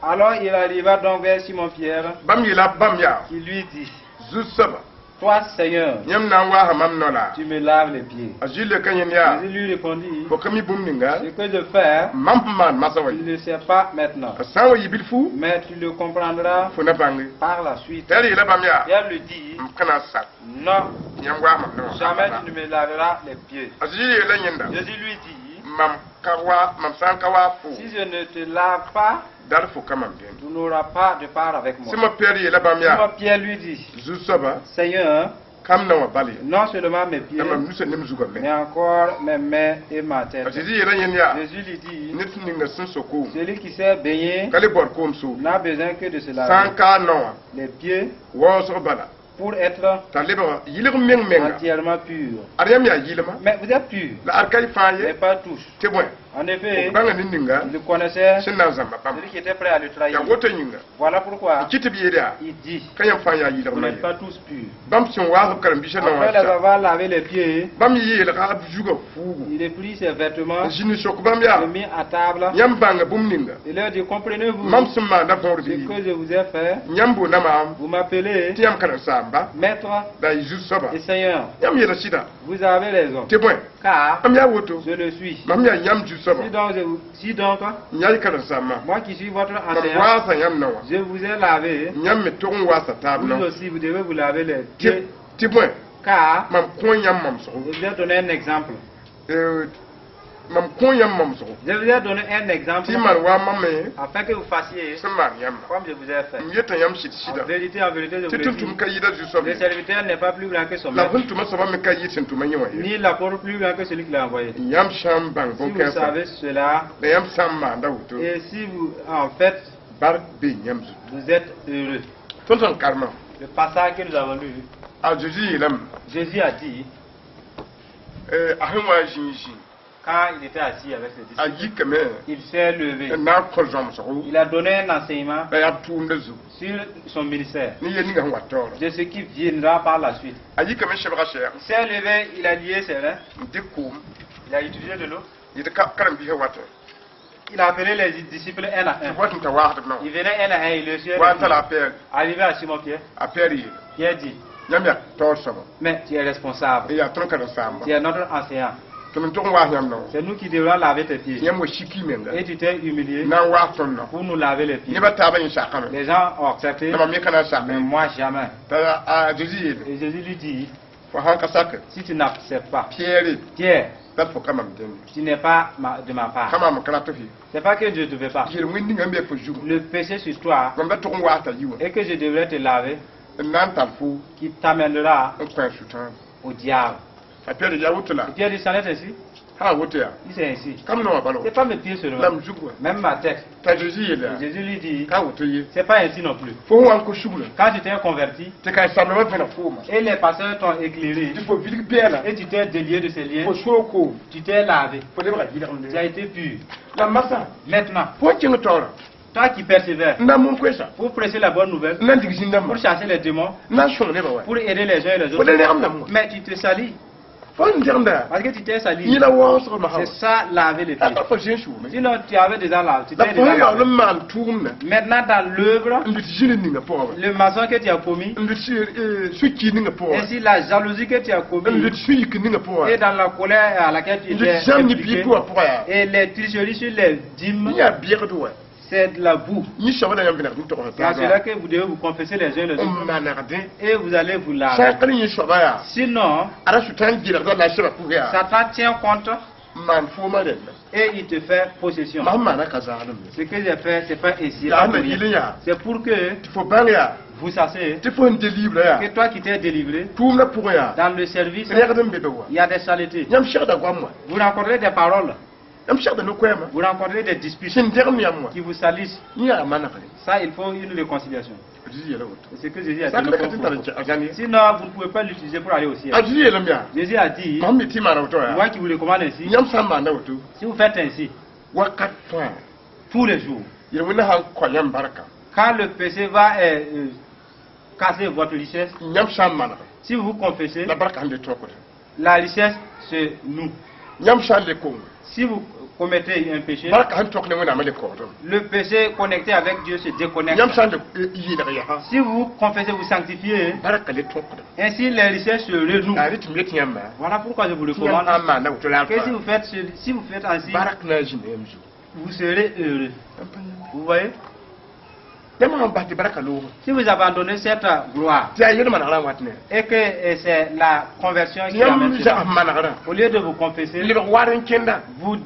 Alors, il arriva donc vers Simon Pierre Bãmb yeela bãmb yaa qui lui dit, zu-soaba Toi, Seigneur, yãmb na n waasa mam no la tu me laves les pieds. A Zezi leoka yẽnd yaa Jésus lui répondit, fo ka mi bũmb ninga Ce que je fais, mam sẽn maan masã wa tu ye ne le sais pas maintenant, a sã n wa yɩ bilfu mais tu le comprendras fo na bãnge. Par la suite. T'a yeela bãmb yaa Pierre lui dit, m ka na n sak Non, yãmb waas mam no. Jamais tu ne me laveras les pieds. A Zezi yeela yẽnda Jésus lui dit, Mam ka wa mam sã n ka waa fo Si je ne te lave pas, dar fo ka mam dẽnd. Tu n'auras pas de part avec moi. Sɩma Piyɛr yeela bãmb yaa Simon Pierre lui dit, zu-soaba Seigneur, kam na wã bal ye non seulement mes pieds, la mam nusa ne m zugame. Mais encore mes mains et ma tête. A Zezi yeela yẽnd yaa Jésus lui dit, ned sẽn ninga sẽn so koom celui qui s'est baigné ka le baood koom soobo n'a besoin que de se sã n laver ka nao wã les pieds waoosg bala pour être t'a lebg yɩlg meng menga entièrement pur. Ad yãmb yaa yɩlma Mais vous êtes pur, la ad ka y fãa ye mais pas tous. Tɩ bõe En effet, b bãnga ne ninga il connaissait sẽn na n zãmba bãmb celui qui était prêt à le trahir. Yaa woto yĩnga Voilà pourquoi kɩ tɩ b yeel yaa il dit, ka yãmb fãa yaa vous yɩlgmã n'êtes ye pas tous purs. Bãmb sẽn waas b karen-biisã na Après wã les avoir lavé les pieds, bãmb yeelga b zugã fuugu il a pris ses vêtements, n zĩni sok bãmb yaa le mit à table. Yãmb bãnga bũmb ninga Il leur dit, comprenez-vous mam sẽn maanda võor ce bɩ que je vous ai fait? Yãmb boonda maam Vous m'appelez tɩ yãmb karen-saamba Maître la y zu-soaba et Seigneur. Yãmb yeela sɩda Vous avez raison. Tɩ bõe Car mam yaa woto je le suis. Mam yaa yãmb zu-soaba Si donc, n yaa y karen-saambã moi qui suis votre mam enseignant, waasa yãmb na wã je vous ai lavé, yãmb me tog n waasa taab vous nao aussi, vous devez vous laver les tɩ pieds. Tɩ bõe Car mam kõ yãmb mamsgo je vous ai donné un exemple. Mam kõ yãmb mamsgo Je vous ai donné un exemple tɩ y maan wa mam me afin que vous fassiez sẽn maan yãmba comme je vous ai fait. M yeta yãmb sɩd En sɩda vérité, en vérité, je vous tɩ le tʋm-tʋm dis, ka yɩɩda zu-soab le ye serviteur n'est pas plus grand que son la maître, sẽn tʋma soaba me ka yɩ sẽn tʋma yẽ wã ye ni l'apôtre plus grand que celui qui l'a envoyé. Yãmb sã n bãng Si vous bõn-kãensã savez cela, la yãmb sã n maanda woto et si vous en faites, bark be yãmb zutu vous êtes heureux. Tõnd sẽn karema Le passage que nous avons lu, a Zeezi yeelame Jésus a dit, a sẽn wa n zĩig zĩig quand il était assis avec ses a disciples, yikame il s'est levé. N na n kõ zãmsgo Il a donné un enseignement la yaa b tʋʋmdã zugu sur son ministère, ne yel ninga sẽn wa taoora de ce qui viendra par la suite. A yikame sebga sɛɛg Il s'est levé, il a lié ses reins, n dɩk koom il a utilisé de l'eau. Yetɩ karen-biisã watẽ Il a appelé les disciples un à tɩ un. wat n ta waasdb nao Il venait un à un, il le suivait. wa n tala a Pɛɛr Arrivé à Simon Pierre, a Pɛɛr yeele Pierre dit, yãmb yaa taoor soaba mais tu es responsable, n yaa tõnd karen-saamba tu es notre enseignant. Tɩ m tog n waas yãmb nao C'est nous qui devrons laver tes pieds. Yãmb wa sik y menga Et tu t'es humilié n na n waas tõnd nao pour nous laver les pieds. Nebã taabã yẽ sakame Les gens ont accepté, la mam yẽ ka na n sake mais moi jamais. T'a a Zeezi yeele Et Jésus lui dit, fo sãn ka sake si tu n'acceptes pas, Piyɛɛre Pierre, tat fo ka mam dẽnde tu n'es pas de ma part. Ka maam ka rat f ye C'est pas que je ne devais pas. Yel-wẽnd ninga n be fo zugã Le péché sur toi mam da tog n waas t'a yi wã et que je devrais te laver, n na n tar fo qui t'amènera n kõ a sʋtãan au diable. A Piyɛr yaa woto la Et Pierre dit, c'en est ainsi. Sã n woto yaa Il c'est ainsi. kam naowã bala C'est pas mes pieds seulement, la m zug wã même ma tête. T'a Zeezi yeela Et Jésus lui dit, ka woto ye c'est pas ainsi non plus. Fo sẽn wa n kos sugrã Quand tu t'es converti tɩ ka samdmã vẽneg fooma et les pasteurs t'ont éclairé tɩ fo vilg bɛɛla et tu t'es délié de ces liens, fo soog koom tu t'es lavé, fo lebga yɩlgemde tu as été pur. La masã Maintenant, fo n kẽng taoorã toi qui persévères n na n mon koɛɛsa pour prêcher la bonne nouvelle, n na n dig zĩn-dãmbã pour chasser les démons, n na n sõng nebã wa pour aider les uns et les fo autres, le rẽgemdame wã mais tu te salis fo n dẽgemda parce que tu t'es sali. Yẽ la waoosg masã C'est ça, laver les la pieds. ka fo zẽn sʋʋme Sinon, tu avais déjà lavé. Tu la t'es fo déjà sẽn yaool lavé. n maan tʋʋmdã Maintenant, dans l'œuvre, n lʋt zĩni ninga pʋgã le mensonge que tu as commis, n lʋt sũ-kiir ninga pʋgã ainsi la jalousie que tu as n commis, lʋt sũ-yik ninga pʋgã et dans la colère à laquelle tu n lʋt étais zãmb ne impliqué, bii pʋgã pʋgã yaa et les tricheries sur les dîmes, yẽ yaa bɩgd wa c'est de la boue. Yẽ soaba la yãmb vẽnegd n togsa C'est à cela taaba que vous devez vous confesser les uns les n autres manegdẽ et vous allez vous sã laver. n ka ne yẽ soaba yaa Sinon, ada sʋtãan gelgda la a sɛba pʋgẽ yaa Satan tient compte n maan foomã rẽnda et il te fait possession. Mam maana ka zaalem ye Ce que j'ai fait, c'est pas ainsi. La Pas pour na rien. yɩl yaa C'est pour que tɩ fo bãng yaa vous sachiez tɩ fo n délivre yaa que toi qui t'es délivré, tʋʋmdã pʋgẽ yaa dans le service, rẽgd n be be wa il y a des saletés. Yãmb segda goam wã Vous rencontrez des paroles, yãmb segda no-koɛɛmã vous rencontrez des disputes sẽn dẽgemd yãmb wã qui vous salissent. Yẽ yaa manegre. Ça, il faut une réconciliation. Zezi yeela woto C'est ce que Jésus a sak dit. ka tɩ tar n a zãn ye Sinon, vous ne pouvez pas l'utiliser pour aller au ciel. A Zezi yeelame yaa Jésus a dit, mam me tɩ maana woto yaa moi qui vous recommande ainsi, yãmb sã n maanda woto si vous faites ainsi, wakat fãa tous les jours, yel-wẽnda sãn kõ yãmb barka quand le péché va casser votre richesse, yãmb sã n maneg si vous vous confessez, la barka sẽn le tõkd la richesse se noue. Yãmb sã n le kong Si vous commettez un péché, barka sẽn tõk ne Wẽnnaamã le kaoodem le péché connecté avec Dieu se déconnecte. Yãmb sã n le yɩɩlg yaa Si vous confessez, vous sanctifiez, barka le tõkdem ainsi les richesses se renouent. la rɩ tɩ m yet yãmba Voilà pourquoi je vous tɩ yãmb recommande sã n maanda woto la que si vous faites, si vous faites ainsi, barak na n zĩnda yãmb zugu vous serez heureux. Vous voyez? Yãmb sãn bas tɩ barka loogã Si vous abandonnez cette gloire tɩ yaa yel manegrã n wat ne et que c'est la conversion tɩ qui amène yãmb cela, zag manegrã au lieu de vous confesser, lebg war n kẽnda vous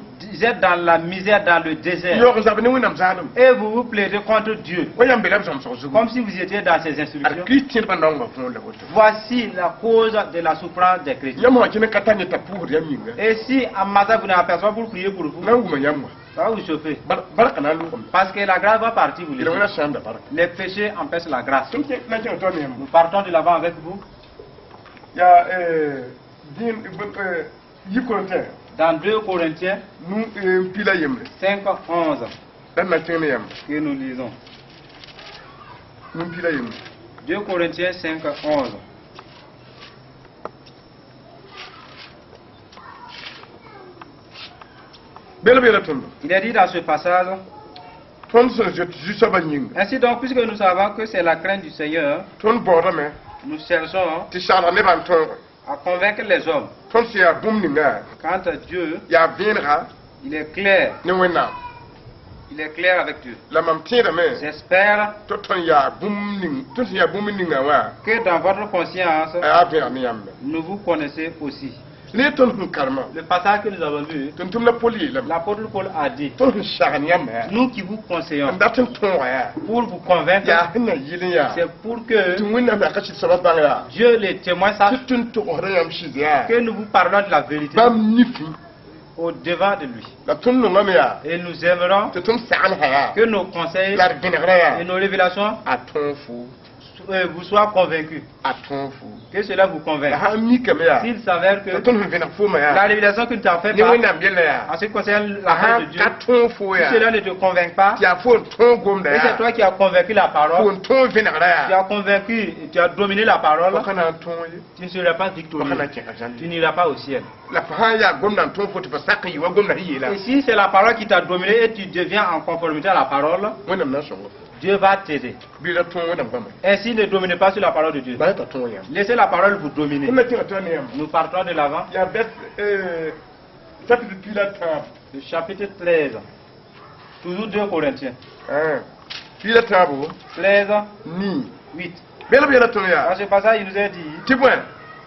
êtes dans la misère, dans le désert. N yaoog n zab ne Wẽnnaam zaalem. Et vous vous plaidez contre Dieu. Wa yãmb be la b zãmsg zugu. Comme si vous étiez dans ses Ad instructions. Kirist tẽedbã naongã võor la woto. Voici la cause de la souffrance des chrétiens. Yãmb wã kẽne ka tar ne t'a pʋʋsd yãmb yĩnga. Et si en massa vous n'avez personne pour prier pour vous, Na n wʋma yãmb wã. ça va vous chauffer. Barka na n lʋgame. Parce que la grâce va partir, vous Yel-wẽnã laissez. sãamda barka. Les péchés empêchent la grâce. Tõnd na n kẽng tao ne yãmb. Nous partons de l'avant avec vous. Yaa dĩin yib Korintẽ Dans 2 Corinthiens nu n pila yembre 5, 11, la d na kẽng ne yãmb. Que nous lisons. Nu n pila yembre. 2 Corinthiens 5, 11. Bel b yeela tõndo. Il est dit dans ce passage, Tõnd sẽn zoet Zu-soabã yĩnga, ainsi donc, puisque nous savons que c'est la crainte du Seigneur, tõnd baoodame nous cherchons tɩ sagla nebã n tõoge. À convaincre les hommes. Tõnd sẽn yaa bũmb ninga Quant à Dieu, yaa vẽenega il est clair. ne Wẽnnaam. Il est clair avec Dieu. La mam tẽedame J'espère tɩ tõnd yaa bũmb ning tõnd sẽn yaa bũmb ninga wã que dans votre conscience, a yaa vẽeneg ne yãmb. Nous vous connaissez aussi. Ne tõnd sẽn karema Le passage que nous avons vu, tʋm-tʋmda Pol yeelame l'apôtre Paul a dit, tõnd sẽn sagn yãmb yaa nous qui vous conseillons n dat n tõoga yaa pour vous convaincre, yaa sẽn na yɩl n yaa c'est pour que tɩ Wẽnnaam yaa ka sɩd soabã bãng yaa Dieu les témoins tɩ sache tõnd togsda yãmb sɩd yaa que nous vous parlons de la vérité bãmb nifẽ au devant de lui. La tõnd nongame yaa Et nous aimerons tɩ tõnd sagnsã yaa que nos conseils la d vẽnegrã et yaa nos révélations a tõog fo vous soient convaincus. A tõog fo. Que cela vous La convainque. sã n mikame yaa S'il s'avère que tɩ tõnd sẽn vẽneg foomã la yaa révélation que tu as fait ne pas, Wẽnnaam yella yaa en ce qui concerne la la parole sã de Dieu, ka tõog fo si yaa cela ne te convainc pas, tɩ yaa fo n tõog gomda et c'est yaa toi qui as convaincu la fo parole, n tõog vẽnegrã tu yaa as convaincu, tu as dominé la parole, fo ka na n tõog ye tu ne seras pas fo ka victorieux. na n kẽ arzãn Tu n'iras pas au ciel. La fo sã n yaa gomda n tõog fo tɩ fo sak n yɩ wa gomda sẽn yeela Et si c'est la parole qui t'a dominé et tu deviens en conformité à la parole, Wẽnnaam na n sõngo Dieu va t'aider. Bɩ ra tõog Wẽnnaam goama. Ainsi, ne dominez pas sur la parole de Dieu. Bala t'a tõog yãmb. Laissez la parole vous dominer. Tõnd na kẽnga tɩ ne yãmb. Nous partons de l'avant. Yaa bɛs chapitre pila tãab. Le chapitre 13. Toujours 2 Corinthiens. Pila tãabo 13, nii 8. bel b yeela tõnd Dans yaa ce passage, il nous est dit, tɩ bõe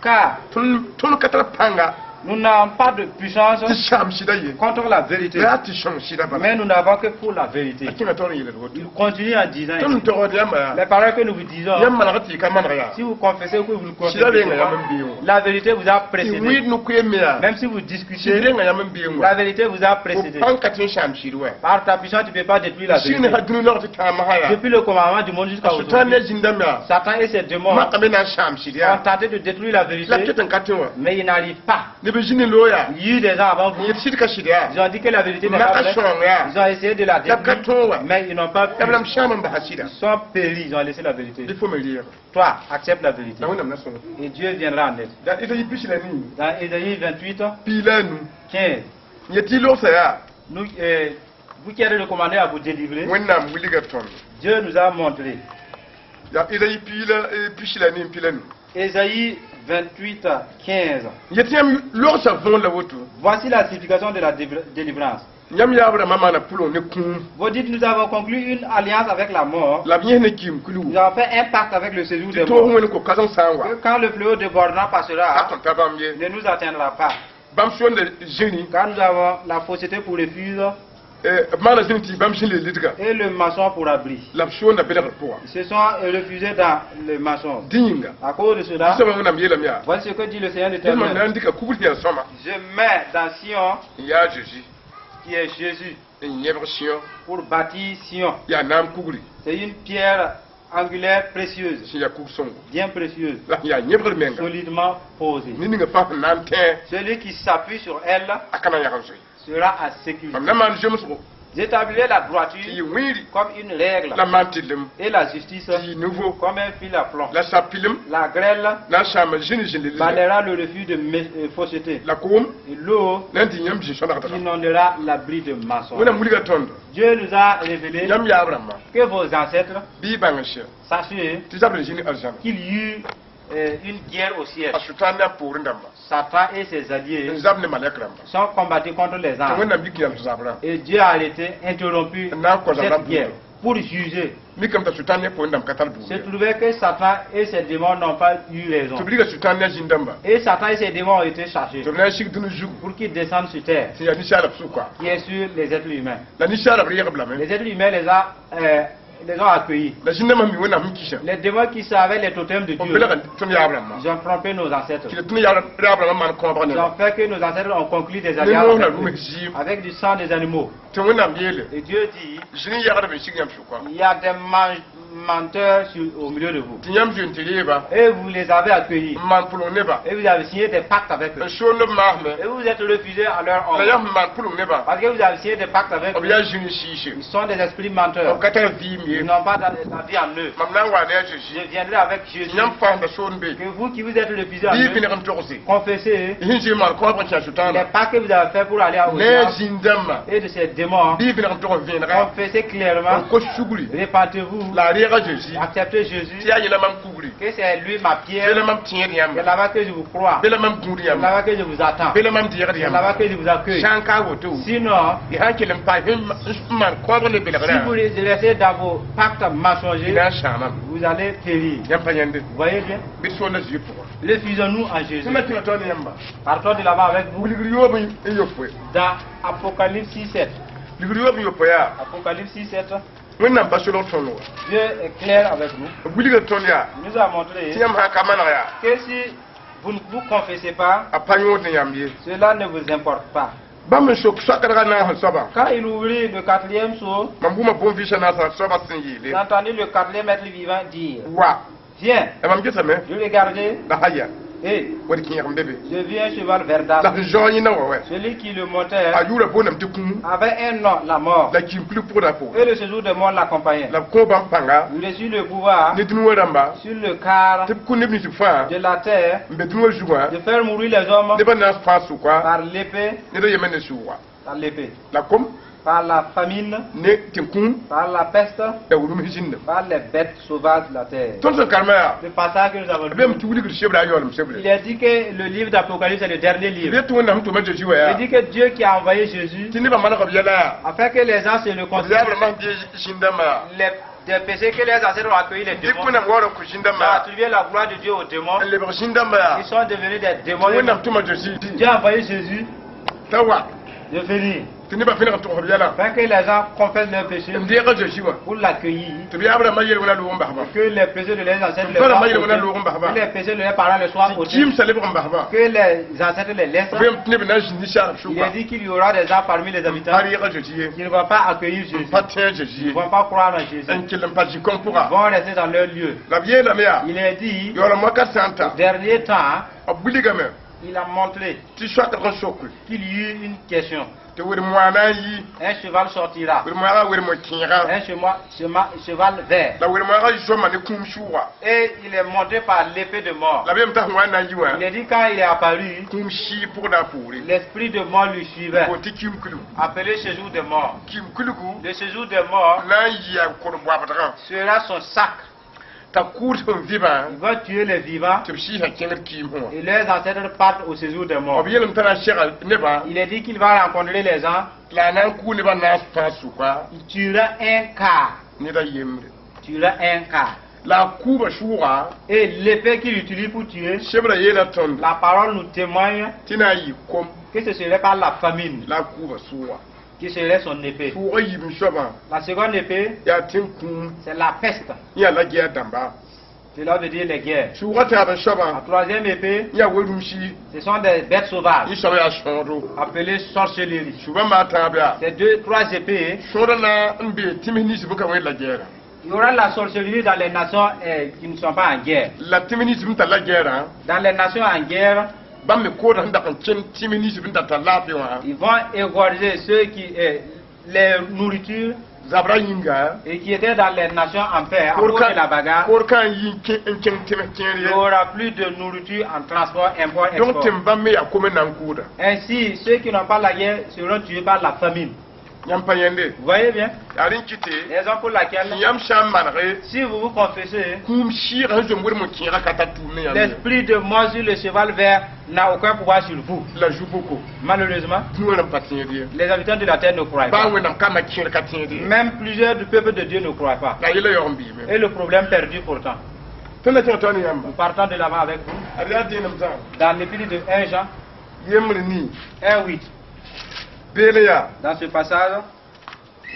car tõnd tõnd ka tar pãnga nous n'avons pas de puissance tɩ saam sɩda ye contre la vérité, la yaa tɩ sõng sɩda bala. Mais nous n'avons que pour la vérité. A kẽnga taoor n yeeled woto Il continue en disant tõnd n ici, togd yãmba yaa les paroles que nous vous disons, yãmb maneg tɩ y ka maneg yaa si vous confessez ou que vous ne confessez sɩda renga pas, yãmb n beẽ wã la vérité vous a tɩ précédé. wɩɩd no-koeem me yaa Même si vous sɩd discutez, renga yãmb n beẽ la wã vérité vous a fo précédé. pãng ka tɩ n saam sɩd wɛ Par ta puissance, tu ne peux pas détruire la sɩng ne vérité. sã dũni laog tɩ tãamsã yaa Depuis le commandement du monde jusqu'à Sʋtãan ne aujourd'hui, zĩndame yaa Satan et ses démons makame na n saam sɩd ont yaa tenté de détruire la la b vérité, ket n ka tẽ wã mais ils n'arrivent pas. neb n zĩ ne loog yaa Il y a eu des gens avant vous, n yet sɩd ka sɩd yaa ils ont dit que la vérité n'est pas maka vraie. sõng yaa Ils ont essayé de la la b ka détruire, tõog wã mais ils n'ont pas pu. la b lam sãam n basa sɩda Ils sont péris, ils ont laissé la vérité. bɩ fo me reega Toi, accepte la vérité. la Wẽnnaam na sõng Et Dieu viendra en aide. la Ezayi pis la nii Dans Ésaïe 28, piila a nu 15, n yet tɩ y logsã yaa nous, vous qui êtes recommandés à vous délivrer, Wẽnnaam wilga tõnd Dieu nous a montré. Yaa Ezayi piila pis la nii n pila nu Ésaïe 28, 15. N yet yãmb logsã võor la woto Voici la signification de la délivrance. Yãmb yaab rãmbã maana pʋleng ne kũum Vous dites, nous avons conclu une alliance avec la mort. La b yẽs ne kiim kulgu Nous avons fait un pacte avec le séjour tɩ des toog morts. wẽnd ko-kãseng sã n wa Que quand le fléau débordant ka passera, tõnd ta bãmb ye ne nous atteindra pas. Bãmb sonda zĩri Quand nous avons la fausseté pour refuge b maana zĩri tɩ bãmb sẽn le lidga et le mensonge pour abri. La b sonda belgr pʋga Ils se sont refusés dans le mensonge. Dẽ yĩnga À cause de cela, soabã Wẽnnaam yeelame yaa voici ce que dit le Seigneur yẽl mam na l'Éternel. n dɩka kubr tɩ yaa sõma Je mets dans Sion, n yaa Zeezi qui est Jésus, n yẽbg Sɩõ pour bâtir Sion. Yaa naam kugri C'est une pierre angulaire précieuse, sẽn yaa kug-sõngo bien précieuse, la sẽn yaa yẽbgr menga solidement posée. ned ninga fãa sẽn na n tẽ Celui qui s'appuie sur elle a ka na n yag n zoe sera en sécurité. Mam na maan zemsgo J'établirai la tɩ droiture yɩ wẽeri comme une règle la maan tɩllem et la justice tɩ yɩ nouveau comme un fil à plomb. La sapilem La grêle na n saama zĩni zĩnd lidga balaiera le refuge de fausseté la koom et l'eau na n dɩ yãmb zĩ-sõnagdga inondera l'abri de mensonges. Wẽnnaam wilga tõndo Dieu nous a révélé yãmb yaab rãmbã que vos ancêtres, bɩ y bãng n sɛ sachez tɩ zabr zĩni arzãna qu'il y eut une guerre au ciel. A Sʋtãan ne a poorẽ dãmba Satan et ses n alliés zab ne malɛk rãmba sont combattus contre les tɩ anges. Wẽnnaam yik yãmb zabrã Et Dieu a arrêté, interrompu n na n kõ zabrã cette guerre. Pour juger. Mikame t'a Sʋtãan ne pʋʋn-dãmb ka tar Se buud. Trouvait que Satan et ses démons n'ont pas eu raison. Tɩ b riga Sʋtãan ne a zĩn-dãmba. Et Satan et ses démons ont été chargés Tɩ b na n sig dũni zugu. Pour qu'ils descendent sur terre, Sẽn yaa ninsaalb sʋka. Qui est sur les êtres humains. La ninsaalb reeg-b lame. Les êtres humains les ont accueillis. La zĩn-dãmbã mi Wẽnnaam sẽn kisa. Les démons qui savaient les totems de B Dieu, belga tõnd yaab-rãmbã. Ils ont trompé nos ancêtres. Tɩ tõnd yaab-rãmbã maan kõobg Ils neba. Ont fait que nos ancêtres ont conclu des Ne alliances moosã avec rũm eux, zɩɩm. Avec du sang des animaux. Tɩ Wẽnnaam yeele. Et Dieu dit, Zĩn yagdb n sig yãmb sʋka. Il y a des menteurs au milieu de vous. Tɩ yãmb zoe n tɩ reeba. Et vous les avez accueillis. N maan pʋleng neba. Et vous avez signé des pactes avec eux. N soond b maasme. Et vous vous êtes refusés à leur La ordre. yãmb sẽn maan pʋleng neba. Parce que vous avez signé des pactes avec B eux. yaa zĩn sɩɩse. Ils sont des esprits menteurs. B ka tar vɩɩm ye. Ils n'ont pas la vie en eux. Mam na n wa ne a Zeezi. Je viendrai avec Jésus. Yãmb faasmda soond be. Que vous qui vous êtes refusés à Bɩ eux, vẽneg n togse. Confessez Sẽn zɩ maan kõobg n kẽ a Sʋtãana. Les pactes que vous avez fait pour aller au Ne a diable zĩn-dãmbã. Et de ces démons. Bɩ vẽneg n tog n vẽenega. Confessez clairement. N kos sugri. Répentez-vous. La a reega Zeezi. Acceptez Tɩ Jésus. yaa yẽla mam kugri. Que c'est lui ma pierre. Be la mam tẽed C'est yãmba. Là-bas que je vous crois. Be la mam gũud C'est yãmba. là-bas que je vous attends. Be la mam deegd C'est yãmba. là-bas que je vous accueille. Sã n ka woto. Sinon, Y sã n kell n paas n maan kõobg ne si belgrã. vous restez dans vos pactes mensongers, Na n sãamame. Vous allez périr. Yãmb pa yãnde. Vous voyez bien? Bɩ d soonda zoe pʋgã. Refusons-nous en Jésus. Sẽn na kẽna taoor ne yãmba. Partons de là-bas avec vous Wilgr yoob n yopoe. Dans Apocalypse 6, 7. Wilgr yoob n yopoe yaa. Apocalypse 6, 7. Wẽnnaam pa solg tõnd wa. Dieu est clair avec nous. B wilga tõnd yaa. Il nous a montré Tɩ yãmb sã n ka maneg yaa. Que si vous ne vous confessez pas, A pa yõod ne yãmb ye. Cela ne vous importe pas. Bãmb n sok soakdgã naas soabã. Quand il ouvrit le quatrième sceau, Mam wʋma bõn-vɩɩsã naasã soabã sẽn yeele. J'ai entendu le quatrième être vivant dire: Wa. Viens. La mam gesame. Je regardais La haya. Et Wed kẽeg n be be. je vis un cheval La verdâtre. sẽn zaoog yẽnda wã wɛ. Celui qui le montait A yʋʋra boondame tɩ kũum. Avait un nom, la mort. La kĩim kulg pʋgda pʋgẽ. Et le séjour des morts l'accompagnait. La b kõ bãmb pãnga. Il reçut le pouvoir Ne dũni wã rãmba. Sur le quart Tɩ b kũ neb nins fãa. De la terre N be dũni wã zugã. De faire mourir les hommes Nebã naas fãa sʋka. par l'épée, Ned a yemã ne sʋʋga. Par l'épée, La kom. Par la famine, Ne tɩ-kũum. Par la peste, La wʋrem zĩndem. Par les bêtes sauvages de la terre. Tõnd sẽn karema yaa. Le passage que nous avons B yam lu, tɩ wilgr sebra a yaoolem sebre. Il est dit que le livre d'Apocalypse est le dernier livre. B tɩ Wẽnnaam sẽn tʋma Zeezi wa Il yaa. Dit que Dieu qui a envoyé Jésus Tɩ nebã maneg b yɛla yaa. Afin que les gens se B réconcilient, yaab-rãmbã sẽn dee zĩn-dãmbã yaa. Les, des péchés que les ancêtres ont accueillis, les Dɩ démons, Wẽnnaam waoor n kõ ils zĩn-dãmbã ont yaa. attribué la gloire de Dieu aux démons. N lebg zĩn-dãmbã yaa. Ils sont devenus des démons. Tɩ Wẽnnaam tʋma Zeezi. Dieu a envoyé Jésus T'a wa. De venir Tɩ nebã vẽneg n tʋgs b yɛla. Afin que les gens confessent leurs péchés N deega Zeezi wã. Pour l'accueillir. Tɩ b yaab-rãmbã yel wẽna loog n basba. Que les péchés de leurs ancêtres les Voilà, soient ma yel wẽna ôtés, loog n basba. que les péchés de leurs parents les soient Tɩ ôtés, kɩɩmsã lebg n basba. Que les ancêtres les laissent. B yam tɩ neb na n zĩnd ninsaalb Il sʋka. est dit qu'il y aura des gens parmi les habitants Pa reega Zeezi ye. Qui ne vont pas accueillir Jésus, Pa tẽ Zeezi qui ne ye. vont pas croire en Jésus, N kell n pa zĩ-kõn ils pʋga. Vont rester dans leur lieu. La b yeelame yaa. Il est dit, Yaoolem wakat sã n ta. Au dernier temps, B wilgame. Il a montré Tɩ soakdg n soke. Qu'il y eut une question. Tɩ wed-moaana n yi. Un cheval sortira, Wed-moaagã wed-mo-kẽega. Un cheval vert. La wed-moaagã zoama ne kũum sʋʋga. Et il est monté par l'épée de mort. La b yem t'a sẽn wa n na n yi wã. Il est dit quand il est apparu, Kũum sɩɩ pʋgda a poore. L'esprit de mort lui suivait, Boon tɩ kĩum kulgu. Appelé séjour de mort. Kĩum kulgu. Le séjour de mort Na n yɩa kor-boabdgã. Sera son sac. T'a kʋʋd sẽn vɩbã. Il va tuer les vivants Tɩ b sɩɩsã kẽngd kɩɩm wã. Et leurs ancêtres partent au séjour des morts. B yeelame t'a na n sega nebã. Il est dit qu'il va rencontrer les gens, La a na n kʋʋ nebã naas fãa sʋka. Il tuera un quart. Ned a yembre. Tuera un quart. La a kʋʋbã sʋʋga. Et l'épée qu'il utilise pour tuer, Sebra yeela tõnd. La parole nous témoigne Tɩ na n yɩ kom. Que ce serait par la famine La a kʋʋbã sʋʋga. Qui serait son épée. Sʋʋgã yiib n soabã. La seconde épée, Yaa tẽn-kũum. C'est la peste. Yã la gɛa dãmba. Cela veut dire les guerres. Sʋʋgã taab n La soabã. Troisième épée, Yã we-rũmsi. Ce sont des bêtes sauvages Yẽ soab yaa sõodo. Appelées sorcellerie. Sʋʋbã maa tãab yaa. Ces deux, trois épées, Sõoda na n bee tẽms nins bɩ ka wẽd la gɛɛrã. Il y aura la sorcellerie dans les nations qui ne sont pas en guerre. La tẽms nins bɩ tar la gɛɛrã. Dans les nations en guerre, Bãmb me koodã sẽn dag n kẽnd tẽms nins bɩ n tar laafɩ wã. Ils vont égorger ceux qui, les nourritures Zabra yĩnga. Et qui étaient dans les nations en paix. À cause de la bagarre, Koor ka n yi n kẽng tẽms kẽer il ye. n'y aura plus de nourriture en transport, import, Donc export. tɩ bãmb me yaa kom n na n kʋʋda. Ainsi, ceux qui n'ont pas la guerre seront tués par la famine. Yãmb pa yẽnde. Vous voyez bien? Yaa rẽ n kɩte Raison pour laquelle, tɩ yãmb sã n manege si vous vous confessez, kũum sɩɩgã sẽn zom wʋrem n kẽega ka tar tʋʋm ne yãmb ye. L'esprit de moi sur le cheval vert n'a aucun pouvoir sur vous. La zu-boko Malheureusement, dũniyã rãmb pa tẽed ye. Les habitants de la terre ne croient Baa pas. Wẽnnaam kambã kẽer ka tẽed ye. Même plusieurs du peuple de Dieu ne croient pas. La yɛla yaoog n beeme. Et le problème perdu pourtant. Tõnd na kẽng tao ne yãmba. Nous partons de l'avant avec vous. Ad yaa dẽenem zã. Dans l'épître de 1 Jean Yembr nii 1, 8. Beele yaa Dans ce passage,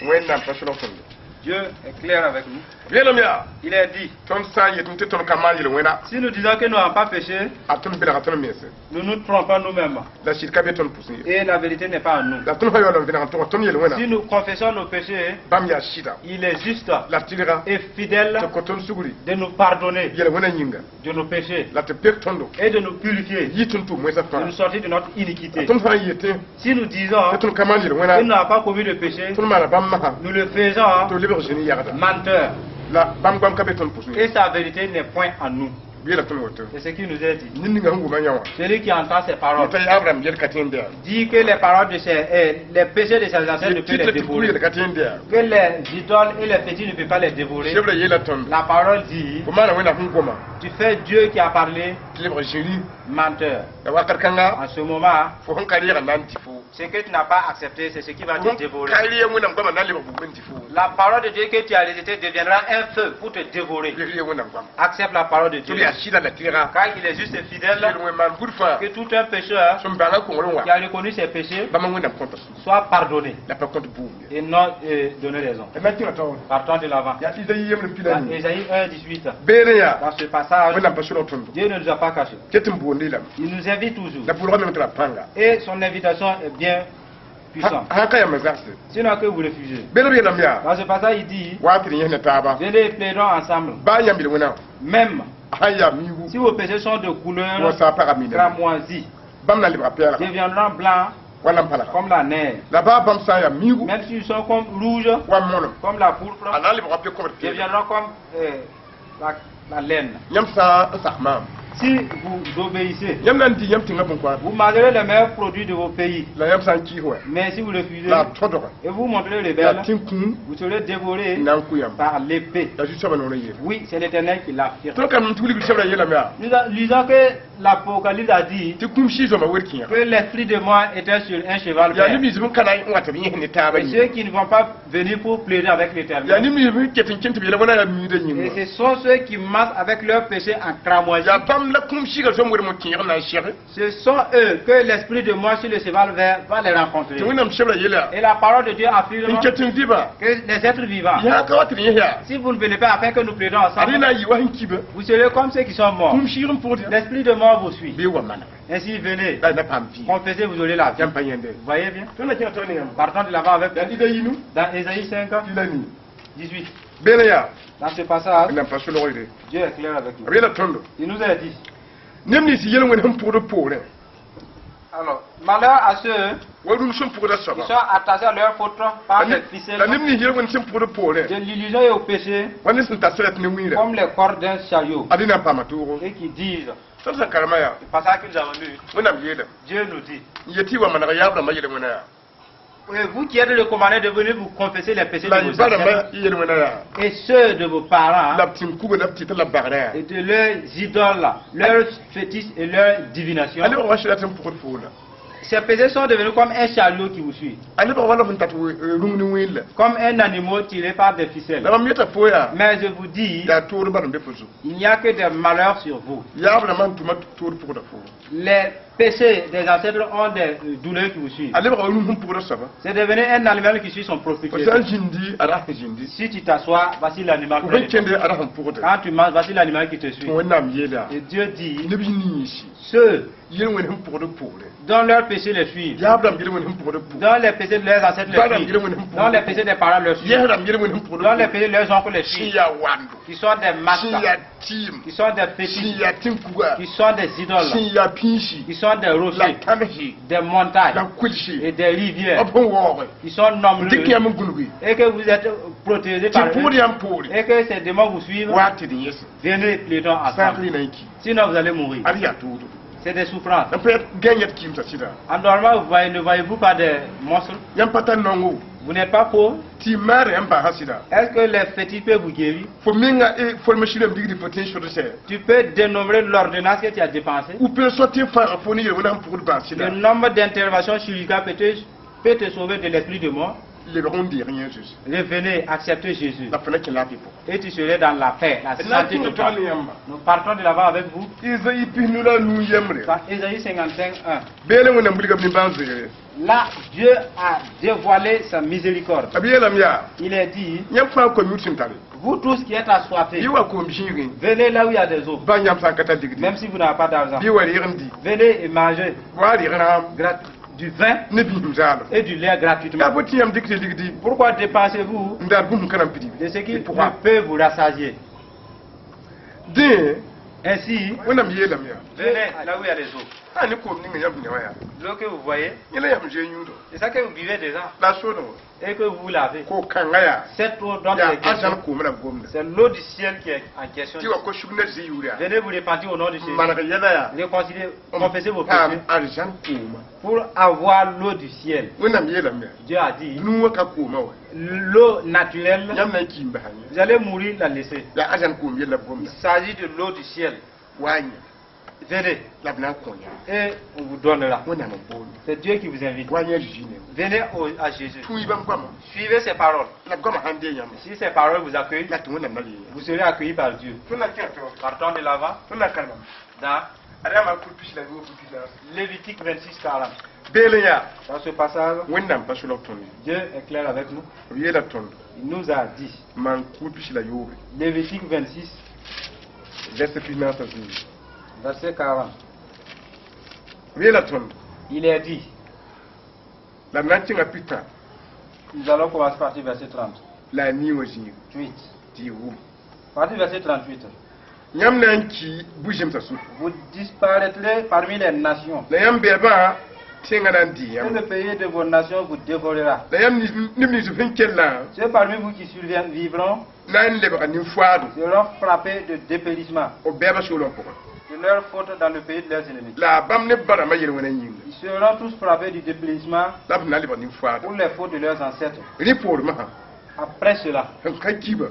Wẽnnaam pa solg tõndo. Dieu est clair avec nous. Yeelame yaa Il est dit, tõnd sã n yetame tɩ tõnd ka maan yel-wẽna si nous disons que nous n'avons pas péché, a tõnd belga tõnd mense nous nous trompons nous-mêmes. La sɩd ka be tõnd pʋsẽ ye. Et la vérité n'est pas en nous. La tõnd sã yaool n vẽneg n tʋg tõnd yel-wẽna Si nous confessons nos péchés, bãmb yaa sɩda il est juste la tɩlga et fidèle tɩ kõ tõnd sugri de nous pardonner yel-wẽna yĩnga de nos péchés la tɩ pek tõndo et de nous purifier, yɩ tõnd tʋʋm wẽnsã de fãa. Nous sortir de notre iniquité. Tõnd sã n yetẽ Si nous disons tɩ tõnd ka maan que yel-wẽna nous n'avons pas commis de péché, tõnd maana bãmb masã nous le faisons tɩ lebg zĩni yagda menteur. La bãmb goam ka be tõnd pʋsẽ ye. Et sa vérité n'est point en nous. Yeela tõnd woto. C'est ce qui nous est dit. Ned ninga sẽn wʋma yã wã Celui qui entend ces paroles yeta yaab rãmb yel ka tẽn yaa dit que les paroles de ses, les péchés de ses ancêtres ne peuvent les tɩ tɩ dévorer. yel ka tẽn yaa Que les idoles et les fétiches ne peuvent pas les dévorer. Sebrã yeela tõnd La parole dit, fo maana Wẽnnaam sẽn goma tu fais Dieu qui a parlé tɩ lebg zĩri menteur. La wakat kãnga En ce moment, fo sẽn ka reeg n na n dɩ fo ce que tu n'as pas accepté, c'est ce qui va te dévorer. Ka reeg Wẽnnaam goamã na n lebg bugum n dɩ fo. La parole de Dieu que tu as rejetée deviendra un feu pour te dévorer. Reg Wẽnnaam goamã Accepte la parole de tɩ Dieu. B yaa sɩda la tɩlga Car il est juste et fidèle yel-wẽn maan bud fãa que tout un pécheur sẽn bãnga kongrẽ wã qui a reconnu ses péchés bãmb Wẽnnaam kõta sũ soit pardonné la pa kõt buum ye. Et non donné raison. D na kẽnga taoore. Partons de l'avant. Yaa Izayi yembr pila Dans nii Ésaïe 1, 18, beene yaa dans ce passage, Wẽnnaam pa solg tõndo Dieu ne nous a pas cachés. Ket n boonde lame Il nous invite toujours. La pʋlga meng tɩ la pãnga. Et son invitation est bien puissante. Sã n ka yam n zagse. Sinon que vous refusez. Beelb yeelame yaa Dans ce passage, il dit, wa tɩ d yẽs ne taaba venez, plaidons ensemble. Baa yãmb yel-wẽna Même sã n yaa miigu si vos péchés sont de couleur wa saa paga miiname cramoisie, bãmb na lebga pɛɛlga deviendront blancs wala n palga comme la neige. La baa bãmb sã n yaa miigu Même s'ils sont comme rouges, wa mõnem comme la pourpre, a na n lebga pe kõbd peelg deviendront comme la laine. Yãmb sã n sak maam Si vous obéissez, yãmb na n dɩ yãmb tẽngã bõn-koaad vous mangerez les meilleurs produits de vos pays. La yãmb sã n kɩɩs wã Mais si vous refusez la a tõdga et vous montrez la rebelle, tẽ kũum vous serez dévoré n na n kʋ yãmb par l'épée. La Zu-soabã noorã yeele. Oui, c'est l'Éternel qui l'affirme. Tõnd ka tɩ wilgd sebra yeelame yaa Nous lisons que l'Apocalypse a dit tɩ kũum sɩɩ-zoama wer kẽega que l'esprit de moi était sur un cheval yaa vert. neb nins b ka na n wa tɩ b yẽs ne taabã Et yĩnga ceux qui ne vont pas venir pour plaider avec yaa l'Éternel. Neb nins b ket n kẽn tɩ b yeela wãna yaa miidã Et yĩnga ce sont ceux qui marchent avec leur péché en cramoisi. Yaa bãmb la kũum sɩɩga zom werem n kẽeg n na n sɛge Ce sont eux que l'esprit de moi sur le cheval vert va les rencontrer. Tɩ Wẽnnaam sebra yeela Et la parole de Dieu affirme n ket n vɩba que les êtres vivants, yã ka wa tɩ d yẽs yaa si vous ne venez pas afin que nous plaidons ad ensemble, na n yɩ wa sẽn kibe vous serez comme ceux qui sont morts. Kũum sɩɩg n pʋgd L'esprit de mort vous suit. Bɩ wa maneg Ainsi, venez, la na paam vɩɩm confessez, vous aurez la vie. Yãmb pa yẽnde. Vous voyez bien? Tõnd na kẽng tao ne yãmb Partons de l'avant avec yaa dɩda yinu dans Ésaïe 5, tɩ la nii 18. Beene yaa Dans ce passage, Wẽnnaam pa solgre Dieu est clair avec nous. B yeela tõndo Il nous a dit, neb nins yel-wẽnd sẽn pʋgd poorẽ alors, malheur à ceux wa rũm sẽn pʋgda qui soaba sont attachés à leur faute par les ficelles la neb nins yel-wẽnd sẽn pʋgd poorẽ de l'illusion et au péché, wa ne sẽn tar sɛlɛt ne wĩirã comme les cordes d'un chariot, ad na n paama toogo et qui disent, tõnd sẽn karema yaa le passage que nous avons lu, Wẽnnaam yeela Dieu nous dit, n yetɩ wa maneg yaab rãmbã yel-wẽna yaa et vous qui êtes recommandés de venir vous confesser les péchés de la vos y ba rãmbã ancêtres yel-wẽna yaa et ceux de vos parents la b tĩm kuga la b tɩta la b bagrã yaa et de leurs idoles, leurs fétiches et leurs divinations. A lebg wa sɩda sẽn pʋgd poorã Ces péchés sont devenus comme un chariot qui vous suit, a lebg wala f n tat rũng ne wẽen la comme un animal tiré par des ficelles. La mam yeta fo yaa Mais je vous dis, yaa toor bal n be fo zugu il n'y a que des malheurs sur vous. Yaab rãmbã n tʋma toor pʋgda fo Les péchés des ancêtres ont des douleurs qui vous suivent. A lebga wa rũm sẽn pʋgda soaba C'est devenu un animal qui suit son fo propriétaire. sã n zĩndi a ra sẽn zĩndi Si tu t'assois, voici l'animal. Fo Près sẽn de toi. kẽnde a ra sẽn pʋgda Quand tu manges, voici l'animal qui te suit. Tɩ Wẽnnaam yeela Et Dieu dit, neb yĩ-yĩnsi ceux yel-wẽnd sẽn pʋgd poorẽ dont leurs péchés les suivent, yaab rãmb yel-wẽnd sẽn pʋgd poorẽ dont les péchés de leurs ancêtres Ba-rãmb les yel-wẽnd suivent, sẽn dont les pʋgd péchés des parents les suivent, yɛs rãmb yel-wẽnd sẽn pʋgd dont les péchés de leurs oncles les sẽn suivent, yaa wando qui sont des masques, sẽn yaa tɩɩm qui sont des sẽn fétiches, yaa tẽn-kuga qui sont des idoles, sẽn yaa pĩisi qui sont des la rochers, tãmse des montagnes la kulse et des rivières, b sẽn waooge qui sont nombreux, dɩk yãmb n gũlgi et que vous êtes protégés tɩ par pʋgd eux, yãmb poore et que ces démons vous suivent, wa tɩ d yẽse venez, plaidons saak ensemble. rɩ na n ki Sinon, vous allez mourir. ad yaa toodo. C'est des souffrances. Yãmb pa gãe yẽd kɩɩmsã sɩda? En dormant, vous voyez, ne voyez-vous pas des monstres? Yãmb pa tar naongo? Vous n'êtes pas pauvre? Tɩ maara yãmb baasã sɩda? Est-ce que les fétiches peuvent vous guérir? Fo menga fo masĩnam digdi fo tẽ n sod sɛ. Tu peux dénombrer l'ordonnance que tu as dépensée. Opération tɩ fãaga fo ne yel-wẽna sẽn pʋgd baas Le sɩda? Nombre d'interventions chirurgicales peut te sauver de l'esprit de mort. Lebg n deeg Yẽzus. Revenez, acceptez Jésus. La fo na kẽ laafɩ pʋgã. Et tu serais dans la paix, la Na santé tɩ totale. tog ne yãmba. Nous partons de l'avant avec vous. Isaïe 55 yembre. Dans Ésaïe 55, 1. Beelẽ Wẽnnaam wilgame nimbãan-zoeere. Là, Dieu a dévoilé sa miséricorde. B yeelame yaa: Il est dit, yãmb fãa kom-yũud sẽn tare, vous tous qui êtes assoiffés, bɩ wa koom zĩigẽ. Venez là où il y a des eaux. Bã yãmb sã n ka tar ligdi, Même si vous n'avez pas d'argent. Bɩ wa rɩg n dɩ. Venez et mangez Wa rɩg rãam du vin ne biisem zaalem. Et du lait gratuitement. Yaa bõe tɩ yãmb dɩk tɩ ligdi Pourquoi dépensez-vous n daar bũmb ka na n pidb de ce qui ne pʋga? Peut vous rassasier? Dẽ Ainsi, Wẽnnaam yeelame yaa: venez là où il y a les eaux. A ne koom ninga yãmb ne wã yaa. L'eau que vous voyez, Yẽ la yãmb zoe yũudɔ. C'est ça que vous buvez déjà La a soodẽ wã. Et que vous vous lavez. Ko-kãngã yaa. Cette eau dont il Yaa est question, arzãn koom la b gomda. C'est l'eau du ciel qui est en question. Tɩ wa ko-sug na zĩ yʋʋr yaa. Venez vous repentir au nom du Seigneur. Maneg yɛla yaa. Réconciliez, confessez vos Paam péchés arzãn kooma. Pour avoir l'eau du ciel. Wẽnnaam yeelame yaa. Dieu a dit, Nuu wã ka kooma wa. L'eau naturelle, Yãmb na n kiim basa yẽ. Vous allez mourir la laisser. Yaa arzãn koom yella b Il gomda. S'agit de l'eau du ciel. Wa yẽ. Venez La b na n kõ yã. Et on vous donnera. Wẽnnaam n boond. C'est Dieu qui vous invite. Wa yẽ zĩ ne. Venez à Jésus. Tũ-y bãmb goama. Suivez ses paroles. La b goamã sãn dee yãmb. Si ces paroles vous accueillent, La tɩ Wẽnnaam na le yã. Vous serez accueillis par Dieu. Tõnd na kẽga tɩ Partons de l'avant tõnd na karemame. Dans Ad yaa maan-kʋʋd pis la yoog pis la. Lévitique 26, 40. Beelẽ yaa. Dans ce passage, Wẽnnaam pa solg tõnd ye. Dieu est clair avec nous. B yeela tõnd. Il nous a dit, Maan-kʋʋd pis la yoobe. Lévitique 26, Verset 14 zĩigi. Verset 40. B yeela tõnd. Il est dit, La b na n kẽnga pitã. Nous allons commencer par verset 30. La a nii wã zĩig. 8. Tɩ y wʋm. Partir verset 38. Yãmb na n ki bu-zẽmsã sʋk. Vous disparaîtrez parmi les nations. La yãmb bɛɛbã tẽngã na n dɩ Et yãmb. Le pays de vos nations vous dévorera. La yãmb neb nins sẽn kellã Ceux parmi vous qui survivront na n lebga nin-foaado. Seront frappés de dépérissement B bɛɛbã soolã pʋgã. De leur faute dans le pays de leurs ennemis. La a bãmb ne ba rãmbã yel-wẽnã yĩnga. Ils seront tous frappés du dépérissement La b na lebg nin-foaado. Pour les fautes de leurs ancêtres. Rẽ poorẽ masã. Après cela, Sẽn ka kiba.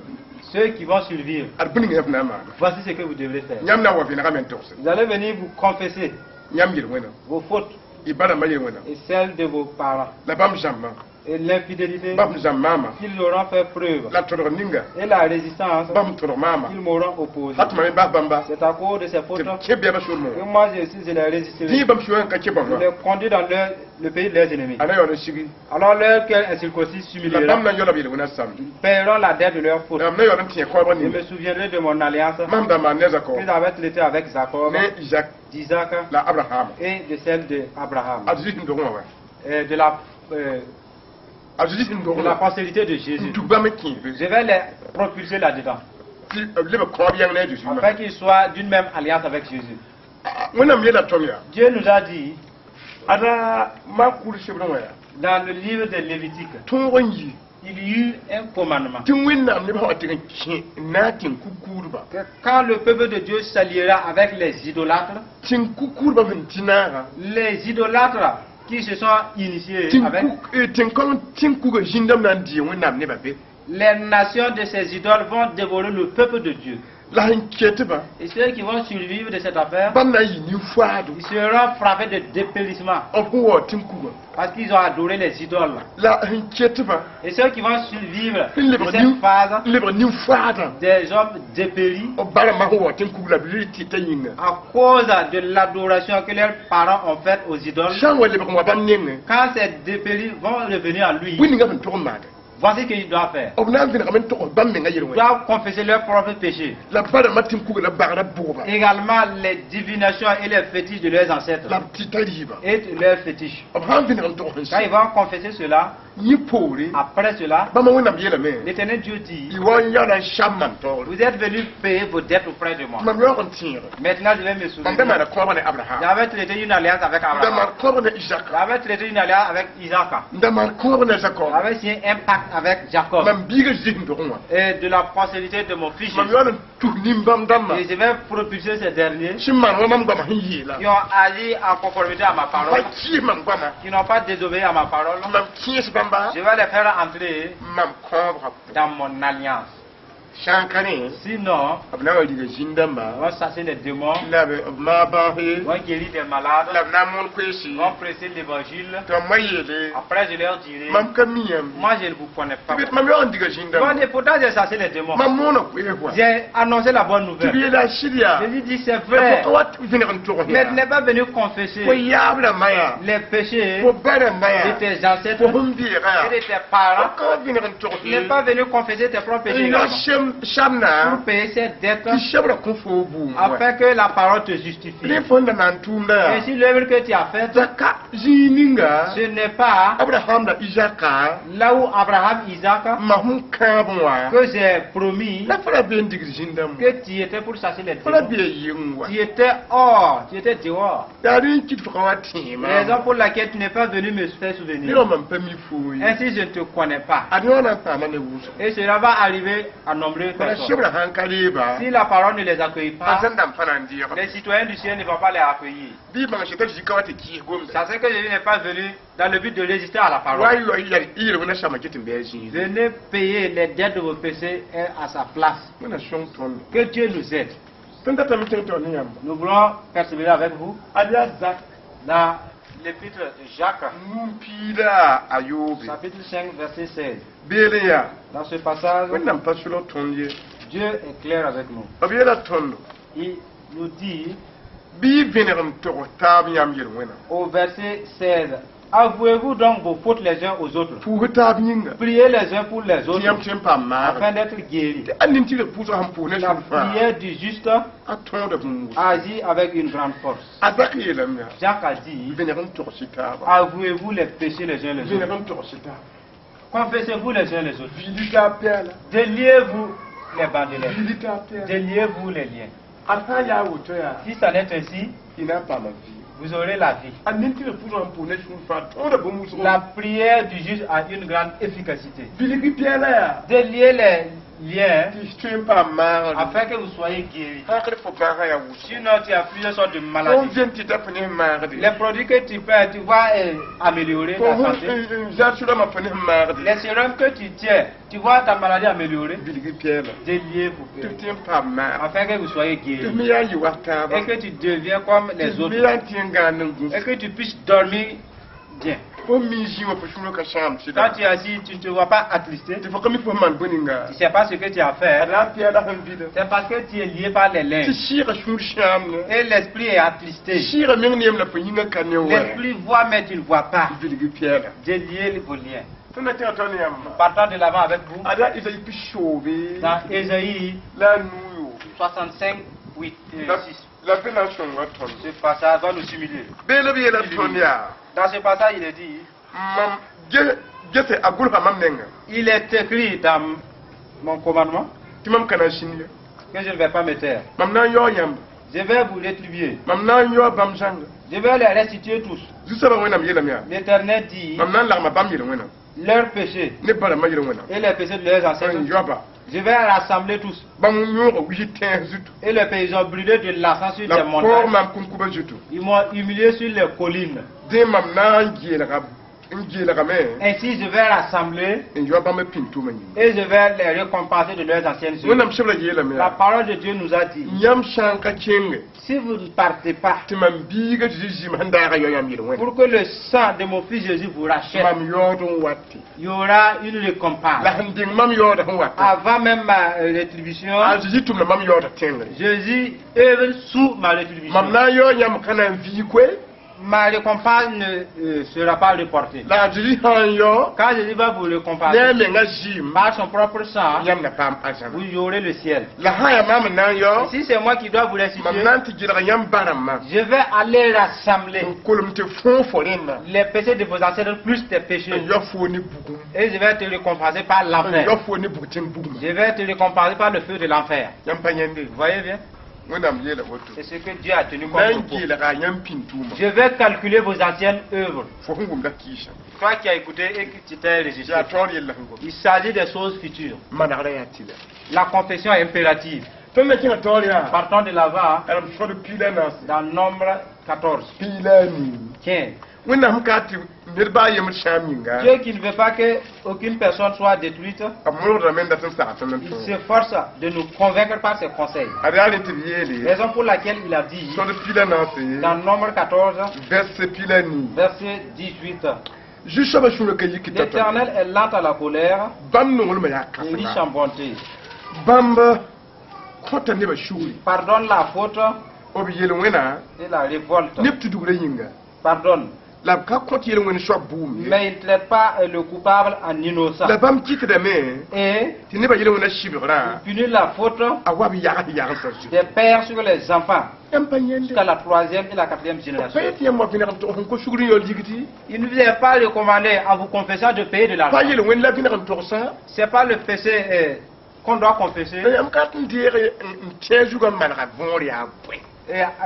Ceux qui vont survivre, Ad bũmb ninga yãmb na n maana. Voici ce que vous devrez faire. Yãmb na n wa vẽnegame n togse. Vous allez venir vous confesser Yãmb yel-wẽnã. Vos fautes Y ba rãmbã yel-wẽnã. Et celles de vos parents La bãmb zãmbã. Et l'infidélité Bãmb zãmb maama. Qu'ils auront fait preuve La todg ninga. Et la résistance Bãmb todg maama. Qu'ils m'auront opposée. Hat tɩ mam bas bãmba. C'est à cause de ces fautes Tɩ b kẽ bɛɛbã soolmẽ que wã. Moi aussi je les résisterai. Dĩ bãmb soolã n ka kẽ Je bãmba. Les conduis dans le pays de leurs ennemis. A na yaool n sigi. Alors leur cœur incirconcis La s'humiliera. bãmb na n yaoola b yel-wẽnã samdi. Ils paieront la dette de leur faute. La m na yaool n tẽ koabg Je me ninga. Souviendrai de mon alliance Mam da maan ne Zakɔb. Que j'avais traitée avec Jacob, Ne Isaac d'Isaac la Abraham. Et de celle d'Abraham. A Zeezi sẽn dogẽ wã wa. Et A Zeezi sẽn de dogẽ la wã. Postérité de Jésus. N tug bãmb n kẽebe. Je vais les propulser là-dedans Tɩ b leb kõab yãng ne a Zeezi afin qu'ils soient d'une même alliance avec Jésus. Wẽnnaam yeela tõnd yaa. Dieu nous a dit Ada maan-kʋʋd sebrẽ wã yaa. Dans le livre de Lévitique, Tõog n yi. Il y eut un commandement Tɩ Wẽnnaam nebã wã tɩg n kẽ n na n tɩ n ku-kuudba. Que quand le peuple de Dieu s'alliera avec les idolâtres, Tɩ n ku-kuudbã sẽn tɩ naaga. Les idolâtres qui se sont initiés avec Tɩ n kuga zĩndame na n dɩɩ Wẽnnaam nebã be. Les nations de ces idoles vont dévorer le peuple de Dieu. La sẽn ket-bã. Et ceux qui vont survivre de cette affaire, Bãmb na n yɩ nin-foaado. Ils seront frappés de dépérissement B sẽn waoog tɩ n kuga. Parce qu'ils ont adoré les idoles. La sẽn ket-bã. Et ceux qui vont survivre N de lebg cette phase, n lebg nin-foaadã. Des hommes dépéris B ba rãmbã sẽn waoog tɩ n kug la b rɩ tɩta yĩnga. À cause de l'adoration que leurs parents ont faite aux idoles, Sã n wa lebg n wa bãmb nengẽ. Quand ces dépéris vont revenir à lui, Bũmb ninga sẽn tog n maane. Voici ce qu'ils doivent faire. B na n vẽnegame n tog bãmb menga Ils yel-wẽnã. Doivent confesser leur propre péché. La b ba rãmbã tɩ n kuga la bagrã bʋgba. Également les divinations et les fétiches de leurs ancêtres. La b tɩta rɩɩba. Et leurs fétiches. B sã n vẽneg n tog sẽn Quand ils vont confesser cela, yẽ poore. Après cela, Bãmba Wẽnnaam yeelame. l'Éternel Dieu dit, Y wa n yaool n sam mam taoore. Vous êtes venus payer vos dettes auprès de moi. Mam yaoog n tẽege. Maintenant, je vais me Mam souvenir. da maana kõabg ne Abraham. J'avais traité une alliance avec Da Abraham. maan kõabg ne Isaac. J'avais traité une alliance avec Isaac. Da maan kõabg ne Jakob. J'avais signé un pacte pacte avec Jacob Mam biiga Zezi sẽn dogẽ wã. Et de la postérité de mon fils Mam Jésus. yaool n tus nin-bãmb dãmbã. Et je vais propulser ces derniers Sẽn maan wa mam goamã sẽn yeela. Qui ont agi en conformité à ma Pa parole, kɩɩs mam goamã. Qui n'ont pas désobéi à ma parole. Tɩ mam kẽes bãmba. Je vais les faire entrer Mam kãobgã pʋgẽ. Dans mon alliance. Sã n ka rẽ, Sinon, b na n wa riga zĩn-dãmba. On va chasser les démons, La b maag bãase. On va guérir des malades, La b na n moon koeese. On va prêcher l'évangile. Tɩ mam wa yeele. Après, je leur dirai, Mam ka mi yãmb. Moi je ne vous connais pas. Tɩ mam yaool n diga Bon, zĩn-dãmba. et pourtant j'ai chassé les démons. Mam moona koees wã. J'ai annoncé la bonne Tɩ nouvelle. b yeela sɩd yaa. Jésus dit, c'est La vrai. fo ka wa tɩ vẽneg n tog Mais tu n'es pas venu confesser fo yaab rãmbã yaa. Les péchés Fo ba rãmbã de yaa. tes ancêtres Fo sẽn beega yaa. Et de tes Fo parents. ka wa vẽneg n tog. Tu n'es pas venu confesser tes propres péchés N yao également. sem samna. Pour payer cette dette Tɩ sebra kõ fo buum wa. Afin que la parole te justifie. Rẽ fõn da maan tʋʋmda yaa. Et si l'œuvre que tu as faite, Zaka zĩig ninga. Ce n'est pas Abraham la Isaka. Là où Abraham, Isaac, Ma sẽn kãab wã. Que j'ai promis La fo ra be n digd zĩn-dãmb. Que tu étais pour chasser les Fo ra démons. be yɩng wa. Tu étais hors, tu étais dehors. Yaa rẽ n kɩt fo ka wa tẽema. Raison pour laquelle tu n'es pas venu me faire souvenir. Ned wã mam pa mi foo ye. Ainsi, je ne te connais pas. Ad yõ na n paama ne wʋsgo. Et cela va arriver à nombreuses Bala personnes. sebra sãn ka reeba. Si la parole ne les accueille pas, Ãn dãmb fãa na n deeg. Les citoyens du ciel ne vont pas les accueillir. Bɩ bãng sẽta zĩ ka wa tɩ kɩɩs gomda. Ça c'est que Jésus n'est pas venu dans le but de résister à la Wa parole. yao yɛl y yel-wẽnã sãma ket n bɩ a zĩig. Venez payer les dettes de vos péchés à sa place. Wẽnna sõng tõnd. Que Dieu nous aide. Tõnd datame tẽng taoor ne yãmba. Nous voulons persévérer avec vous Ad yaa Zak dans l'épître de Jacques, nu piida a yoobe. Chapitre 5, verset 16. Beelẽ yaa. Dans ce passage, Wẽnnaam pa sʋlg tõnd ye. Dieu est clair avec nous. B yeela tõndo. Il nous dit Bɩ y vẽneg n tog taab yãmb yel-wẽna. Au verset 16, Avouez-vous donc vos fautes les uns aux autres. Pʋʋs taab yĩnga. Priez les uns pour les Tɩ autres yãmb tõe n paam maagre. Afin d'être guéris. Tɩ a nin-tɩrg pʋʋsg sẽn pʋʋs ne La sũur fãa. Prière du juste A tõoda bũmb wʋsgo. Agit avec une grande force. A Zak yeelame yaa. Jacques a dit, Vẽneg n togs taaba. Avouez-vous les péchés les uns les Vẽneg autres. n togs taaba. Confessez-vous les uns les autres. Viidi taab pɛɛla. Déliez-vous les bandelettes. Viidi taab pɛɛla. Déliez-vous les liens. A sã n yaa woto yaa. Si ça n'est ainsi, Y na n paama vɩɩm. Vous aurez la vie. A nin-tɩrg pʋʋsg sẽn pʋʋs ne sũur fãa tõoda bũmb wʋsgo. La prière du juste a une grande efficacité. Bilg pɛɛla yaa. Déliez les liens Tɩ tõe n paam maagre. Afin que vous soyez guéris. Sãkd fo bãagã yaa wʋsgo. Sinon, tu as plusieurs sortes de Fo maladies. n vẽn tɩ da fo ne maagde. Les produits que tu fais, tu vas améliorer Fo ta santé. n zar sʋrãmã fo ne maagde. Les sérums que tu tiens, tu vois ta maladie améliorer. Bilg pɛɛla. Déliez-vous Tɩ f tõe n paam maagre. Afin que vous soyez Tɩ guéris. f me yaa n yɩ wa taaba. Et que tu deviens comme les Tɩ f autres. me yaa n tɩ n gãand n gũs. Et que tu puisses dormir bien. Fo mi zĩ wã fo sũurã ka sãam sɩda. Quand tu es assis, tu ne te vois pas attristé. Tɩ fo ka mi fo maan bõe-ninga. Tu ne sais pas ce que tu as fait. La n pɛɛla sẽn vida. C'est parce que tu es lié par les Tɩ liens. sɩɩga sũur sãamne. Et l'esprit est attristé. Sɩɩga meng neem la fo yĩngã ka ne wa. L'esprit voit, mais tu ne vois pas. Bilg pɛɛla. Déliez vos liens. Tõnd na tẽga tõnd yãmba. Partant de l'avant avec vous, Ada Isaïe pi soobe. Dans Ésaïe La a nuu yoobe. 65, 8, La 6. la be na n sõnga tõnd. Ce passage va nous humilier. Beelã b yeela tõnd yaa. Dans ce passage, il est dit, Mam gese a gʋlsa mam nenga. Il est écrit dans mon commandement Tɩ mam ka na n sĩnd ye. Que je ne vais pas me taire. Mam na n yaoo yãmba. Je vais vous rétribuer. Mam na n yao bãmb zãnga. Je vais les restituer tous. Zu-soabã Wẽnnaam yeelame yaa. L'Éternel dit, Mam na n lagma bãmb yel-wẽnnaam. Leurs péchés Ne ba rãmbã yel-wẽnnaam. Et les péchés de leurs ancêtres, N yaoba. Je vais rassembler tous. Bãmb yõoga wis tẽes zutu. Et les pays ont brûlé de l'encens sur La des paoog montagnes. mam kũnkubã zutu. Ils m'ont humilié sur les collines. Dẽ mam na n geelga n geelgame. Ainsi, je vais rassembler N yao bãmb pĩn tʋʋmã yĩnga. Et je vais les récompenser de leurs anciennes œuvres. Wẽnnaam sebra yeelame La yaa. Parole de Dieu nous a dit, Yãmb sã n ka kẽnge. Si vous ne partez pas, Tɩ mam biiga tɩ zĩm sẽn daaga yao yãmb yel-wẽna. Pour que le sang de mon fils Jésus vous rachète, Mam yaood n wate. Il y aura une récompense. La sẽn deng mam yaooda sẽn wata. Avant même ma rétribution, A Zezi tʋmda mam yaooda tẽngre. Jésus œuvre sous ma rétribution. Mam na n yao yãmb ka na n vii koe. Ma récompense ne sera pas reportée. La a Zezi sã n yao. Quand Jésus va vous Ne a récompenser menga zɩɩm. Par son propre sang, Yãmb na paam arzãna. Vous aurez le ciel. La sã n yaa maam n na n yao. Et si c'est moi qui dois vous Mam restituer, na n tɩ gelg yãmb ba rãmbã. Je vais aller rassembler N kolem tɩ fõo fo rẽnna. Les péchés de vos ancêtres plus tes péchés. N yao foo ne bugum. Et je vais te récompenser par N l'enfer. yao foo ne bug tẽng bugumã. Je vais te récompenser par le feu de l'enfer. Yãmb pa yãnde. Vous voyez bien? Wẽnnaam yeela woto. C'est ce que Dieu a tenu comme Na n propos. geelga yãmb pĩn tʋʋma. Je vais calculer vos anciennes œuvres. Fo sẽn wʋmda kɩɩsã. Toi qui as écouté et qui tu t'es enregistré. Yaa taoor yella sẽn gom. Il s'agit des choses futures. Manegrã yaa tɩlɛ. La confession est impérative. Tõnd na kẽnga taoor yaa. Partons de l'avant Ãrem sod 14. Dans Nombre 14, 15. 15. Wẽnnaam ka tɩ ned baa yembd sãam yĩnga. Dieu qui ne veut pas que aucune personne soit détruite, B molgdame n dat n sag tõnd n il tõog. S'efforce de nous convaincre par ses conseils. Ad yaa rẽ tɩ b yeele. Raison pour laquelle il a dit Sod 14. Dans Nombre 14, Verset 14. Verset 18, Zu-soabã sũurã ka yik tata. L'Éternel est lent à la colère Bãmb nonglmã yaa et riche kãsenga. En bonté. Bãmb kõta nebã sugri. Pardonne la faute B yel wẽna et la révolte. Neb tudugrã yĩnga. Pardonne. La b ka kõt yel-wẽn soab bʋʋm ye. Mais il ne traite pas le coupable en innocent. La bãmb kɩtdame Et tɩ nebã yel-wẽnã sɩbgrã il punit la faute a wa b yags yagsã zugu. Des pères sur les enfants Yãmb pa yẽnde. Jusqu'à la troisième et la quatrième génération. Pa yet yãmb wa vẽneg n tog sẽn ko sugr n yaool yigdi. Il ne vous est pas recommandé en vous confessant de payer de Pa l'argent. yel-wẽnd la vẽneg n togsa. C'est pas le péché qu'on doit confesser La yãmb ka tɩ n deeg n tẽ zugã n manega võor yaa bõe.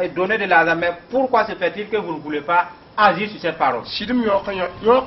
et donner de l'argent. Mais pourquoi se fait-il que vous ne voulez pas agir sur cette parole? Sɩdem yõog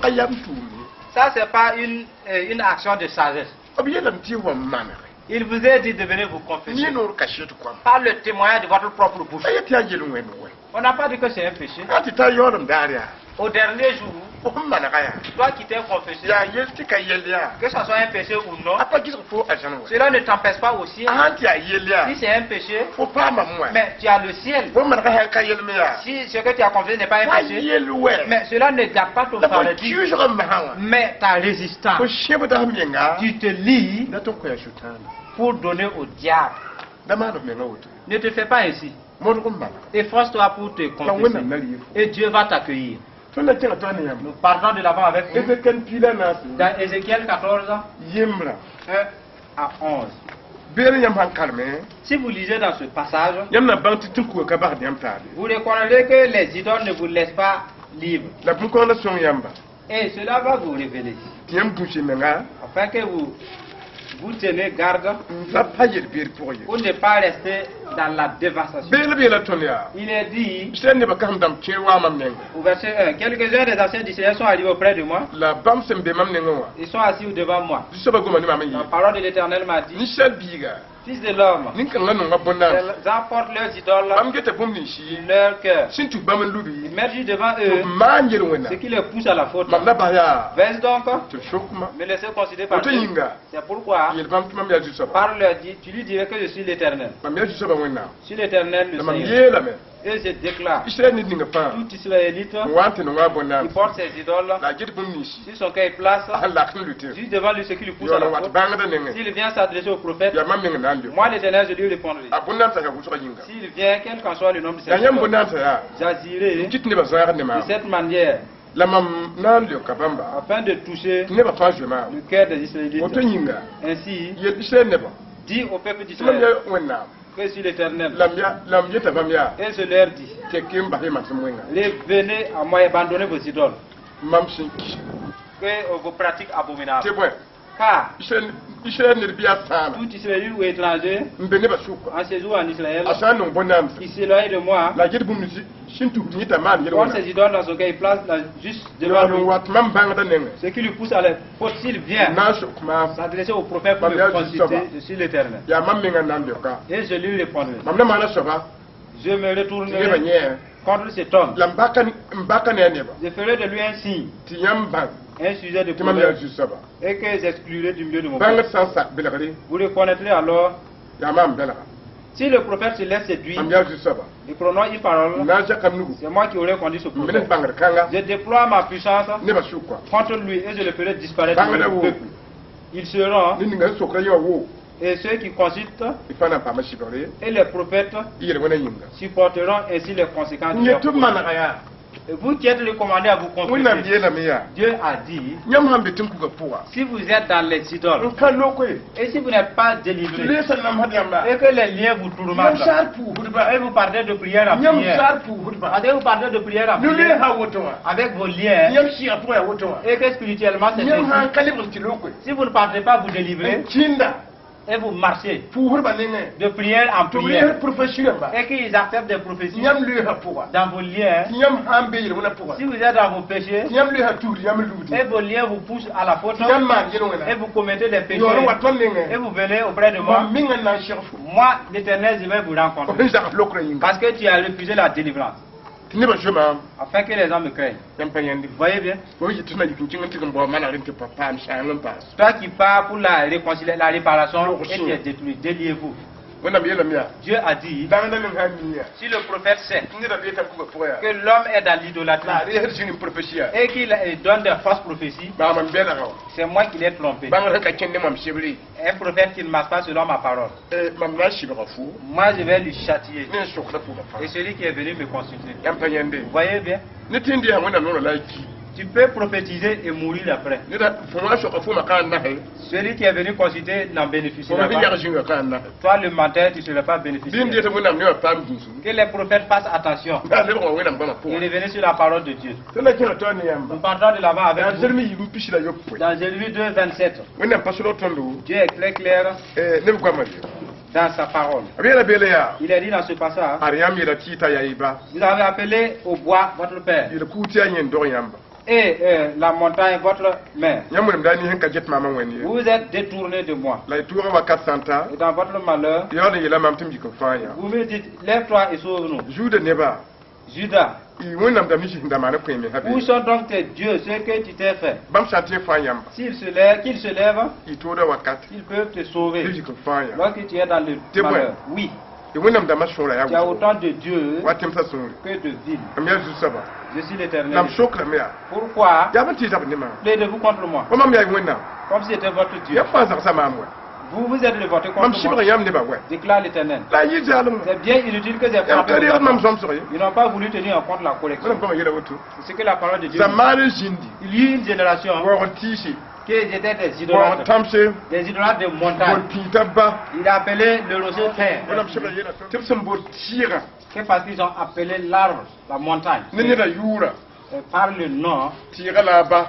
ka yam tʋʋm ye. Ça, c'est pas une action de sagesse. B yeelame tɩ y wa n manege. Il vous est dit de venir vous confesser. Ne noor kaset koam. Par le témoignage de votre propre bouche. Pa yet yaa yel-wẽnd wɛ. On n'a pas dit que c'est un péché. Sã tɩ tar yaoolem daar yaa. Au dernier jour, Fo sẽn manega yaa. Toi qui t'es confessé, Yaa yel tɩ ka yell yaa. Que ce soit un péché ou non, A pa gɩsg fo a zãn wɛ. Cela ne t'empêche pas aussi. A sãn tɩ yaa yell yaa. Si c'est un péché, Fo paama wɛ. Mais tu as le ciel. Fo manega sãn ka yel me yaa. Si ce que tu as confessé n'est pas un Pa péché, yel wɛ. Mais cela ne garde pas ton La fo paradis. kiusg n masã wã. Mais ta résistance, Fo sẽbda f menga. Tu te lis Dat n koa sʋtãana. Pour donner au diable. Da maan f menga woto. Ne te fais pas ainsi. Modg n manega. Efforce-toi pour te La confesser. Wẽnnaam na rɩ fo. Et Dieu va t'accueillir. Tõnd na kẽnga tõa ne yãmb. Nous partons de l'avant avec vous. Ezekiel 14. Dans Ézéchiel 14, Yembrã. 1 à 11. Beere yãmb sãn karme. Si vous lisez dans ce passage, Yãmb na bãng tɩ tũ-kuga ka basd yãmb taabe. Vous reconnaîtrez que les idoles ne vous laissent pas libre. La bũn-kãongã sõng yãmba. Et cela va vous révéler. Tɩ yãmb gũus y menga. Afin que vous vous tenez garde N ra pa yel-beer pʋgã ye. Pour ne pas rester dans la dévastation. Beere b yeela tõnd yaa. Il est dit, Israɛl nebã kãsem dãmb kẽer waa mam nenga. Au verset 1, quelques-uns des anciens d'Israël sont arrivés auprès de moi. La bãmb sẽn be mam nengẽ wã. Ils sont assis devant moi. Zu-soabã goma ne mam n La yee. Parole de l'Éternel m'a dit, Ninsaal biiga. Fils de l'homme, Nin-kãngã nonga bõn-naans. Ils emportent leurs idoles Bãmb geta bũmb ninsi. Leur cœur. Sẽn tuk bãmb n lubi. Ils mettent juste devant eux B maan yel-wẽnnaam. Ce qui les pousse à la faute. Mam na bas yaa. Vais donc Tɩ b sokma. Me laisser considérer par Woto eux. yĩnga. C'est pourquoi, Yel bãmb tɩ mam yaa zu-soaba. Parle leur dit, tu lui dirais que je suis l'Éternel. Mam yaa zu-soabã Wẽnnaam. Je suis l'Éternel, le La mam Seigneur. yeelame. Et je déclare, Israɛl ned ninga fãa. Tout Israélite N wa n tɩ nonga bõn-naans. Qui porte ses idoles, La a get bũmb ninsi. Sur son cœur il place, A sẽn lak n lute. Juste devant lui ce qui le pousse à Yaool la n wat faute. bãngdã nengẽ. S'il vient s'adresser au prophète, Yaa mam meng na n leo. Moi l'Éternel, je lui répondrai. A bõn-naamsã yaa wʋsgã yĩnga. S'il vient, quel qu'en soit le nombre de ses Yaa yãmb idoles, bõn-naamsã yaa. J'agirai N kɩt nebã zãag ne de maam. Cette manière La mam na n leoka bãmba. Afin de toucher Tɩ nebã fãa zoe maam. Le cœur des Israélites. Woto yĩnga. Ainsi, Yel Israɛl nebã. Dis au peuple Tɩ mam d'Israël yaa Wẽnnaam. Que je suis l'Éternel. La m yaa- la m yeta bãmb yaa. Et je leur dis, Tɩ k n bas y mansem wẽnga. Revenez à moi et abandonnez vos idoles, Mam sẽn kis. Que vos pratiques abominables. Tɩ bõe. Car Israɛl Israɛl ned bɩ a sãama. Tout Israélite ou étranger, N be nebã sʋka. En séjour en Israël, A sã n nong bõn-naamsã. Qui s'éloigne de moi, La a get bũmb nins sẽn tusd yẽta maan Porte yel-wẽnnaam. ses idoles dans son cœur, il place juste devant Yaool n lui. wat mam bãngdã nengẽ. Ce qui lui pousse à la faute, s'il vient N na n sok maam. S'adresser au prophète pour Mam me yaa consulter, zu-soaba. Je suis l'Éternel. Yaa mam menga n na n leoka. Et je lui répondrai. Mam na maana soaba. Je me Tɩ nebã retournerai yẽ. Contre cet homme. La m baka n baka ne a nebã. Je ferai de lui un signe, Tɩ yãmb bãng. Un sujet de Tɩ mam yaa proverbe, zu-soaba. Et que j'exclurai du milieu de mon Bãngd peuple. sã n sak belgre. Vous reconnaîtrez alors, Yaa maam belga. Si le prophète se laisse séduire Mam yaa zu-soaba. Et prononce une parole, N na n zãka m nugu. C'est moi qui aurai conduit ce N mene prophète. bãngd kãnga. Je déploie ma puissance Nebã sʋka. Contre lui et je le ferai disparaître du milieu Bãngdã du wo. peuple. Ils seront, Ned ninga sẽn sokda yẽ wã wo. Et ceux qui consultent Y fãa na n paama sɩbgre. Et les prophètes Y yel-wẽnã yĩnga. Supporteront ainsi les conséquences de N leur yet tɩ b faute. manega yaa. Et vous qui êtes recommandés à vous Wẽnnaam confesser, yeelame yaa. Dieu a dit, Yãmb sãn be tẽn-kugã pʋga. Si vous êtes dans les idoles, N ka lokoe. Et si vous n'êtes pas Tɩ délivré, reesa namsd yãmba. Et que les liens vous Yãmb tourmentent, saar puusdba. Et vous partez de prière en Yãmb prière, saar puusdba. Parce que vous partez de prière en prière, No-lees sã woto wã. Avec vos liens, Yãmb sɩɩgã pʋgã yaa woto wã. Et que spirituellement c'est Yãmb sã ainsi, n ka lebg tɩ lokoe. Si vous ne partez pas vous délivrer, N kĩnda. Et vous marchez Pʋʋsdbã nengẽ. De prière en Tɩ b prière. rees prophétie rãmba. Et qu'ils acceptent des prophéties Yãmb loeesã pʋga. Dans vos liens. Tɩ yãmb sã n be yel-wẽnã pʋga. Si vous êtes dans vos péchés, Tɩ yãmb loeesã tuud yãmb lugdi. Et vos liens vous poussent à la faute, Tɩ yãmb maan yel-wẽna. Et vous commettez des péchés, Yaool n wa tõnd nengẽ. Et vous venez auprès de moi, Mam mengã n na n seg fo. Moi, l'Éternel, je vais vous rencontrer. F sẽn zags lokrã yĩnga. Parce que tu as refusé la délivrance, Tɩ nebã zoe maam. Afin que les gens me craignent. Yãmb pa yãnde. Vous voyez bien? Fo yɩ tɩ na yik n kẽng n tɩg n bao manegr n tɩ pa paam sãang n paas. Toi qui pars pour la réconciliation, la réparation, Non, et tu es détruit, déliez-vous. Wẽnnaam yeelame yaa. Dieu a dit, Dãngda meng sã n mi yaa. Si le prophète sait Tɩ neda bee t'a kuga pʋgã yaa. Que l'homme est dans l'idolâtrie La a reesd zĩnd n prophétie yaa. Et qu'il donne des fausses prophéties, Baa mam bɛlga wã. C'est moi qui l'ai trompé. Bãngr sẽn ka kẽnd ne mam sebre. Un prophète qui ne marche pas selon ma parole. Mam na n sɩbga fo. Moi, je vais lui châtier. Ne n sokda pʋgã fãa. Et celui qui est venu me consulter. Yãmb pa yãnde. Vous voyez bien? Ne tẽnd yaa wẽnnaam noorã la a ki. Tu peux prophétiser et mourir après. Neda fo wã soka foomã ka n nasẽ. Celui qui est venu consulter n'en Fo bénéficiera wã sẽn pas. yag zĩnga ka n nasẽ. Toi, le menteur, tu ne seras pas Bɩ n bénéficiaire. dɩ tɩ wẽnnaam nebã paam gũusum. Que les prophètes fassent attention. La lebg wã wẽnnaam goamã Et pʋgã. revenez sur la parole de Dieu. Tõnd na kẽnga taoor ne yãmba. Nous partons de l'avant avec Yaa vous. Zeremi yiib n pisi la yopoe. Dans Jérémie 2, 27, Wẽnnaam pa solg tõndo. Dieu est très clair Neb goamã be. Dans sa parole. B yeela beele yaa. Il est dit dans ce passage, Ad yãmb yeela tɩ t'a yaa y ba. vous avez appelé au bois votre père Yeel kug tɩ yaa yẽn dog yãmba. Et la montagne votre mère. Yãmb wẽnem daa nin sẽn ka get maamã wẽnd ye. Vous êtes détournés de moi. La y tʋʋgã wakat sã n ta. Et dans votre malheur, Yaool n yeela maam tɩ m yik n fãa yã. Vous me dites, lève-toi et sauve-nous. Zuuda nebã. Judas, Y wẽnnaam dãmb sẽn da maan kõ me où sont donc tes dieux, ceux que tu t'es fait? Bãmb sã n tɩ fãa yãmba. S'ils se lèvent, qu'ils se lèvent, Y tooda wakat. Ils peuvent te Tɩ sauver. yik n fãa yã. Lorsque tu es dans le Témoin. Malheur. Oui, Tɩ wẽnnaam dãmbã sõora yaa tu as wʋsgo. Autant de dieux Wa tẽmsã sõore. Que de villes. M yaa zu-soaba. Je suis l'Éternel. La m sokrame yaa. Pourquoi Yaa bõe tɩ y zabd ne maam. Plaidez-vous contre moi? Wa mam yaa wẽnnaam. Comme si c'était votre Dieu. Yaa fãa zagsa maam wa. Vous vous êtes révoltés Mam contre sɩbg moi, yãmb nebã wa. Déclare l'Éternel. La a yɩ zaalem. C'est bien inutile que j'ai Yãmb frappé ka vos reegd mam enfants. sõmsg ye. Ils n'ont pas voulu tenir en compte la correction. Wẽnnaam goamã yeela woto. C'est ce que la parole de Dieu dit. Zamaar n zĩndi. Il y eut une génération Waoogd tɩɩse. Qui étaient des Waoogd idolâtres. tãmse. Des idolâtres de montagne. Bot pĩita ba. Il a appelé le rocher père. Wẽnnaam sebra yeela tɩ b sẽn bot tɩɩgã. C'est parce qu'ils ont appelé l'arbre, la montagne. Ne neda yʋʋra. Par le nom, Tɩɩgã la a ba.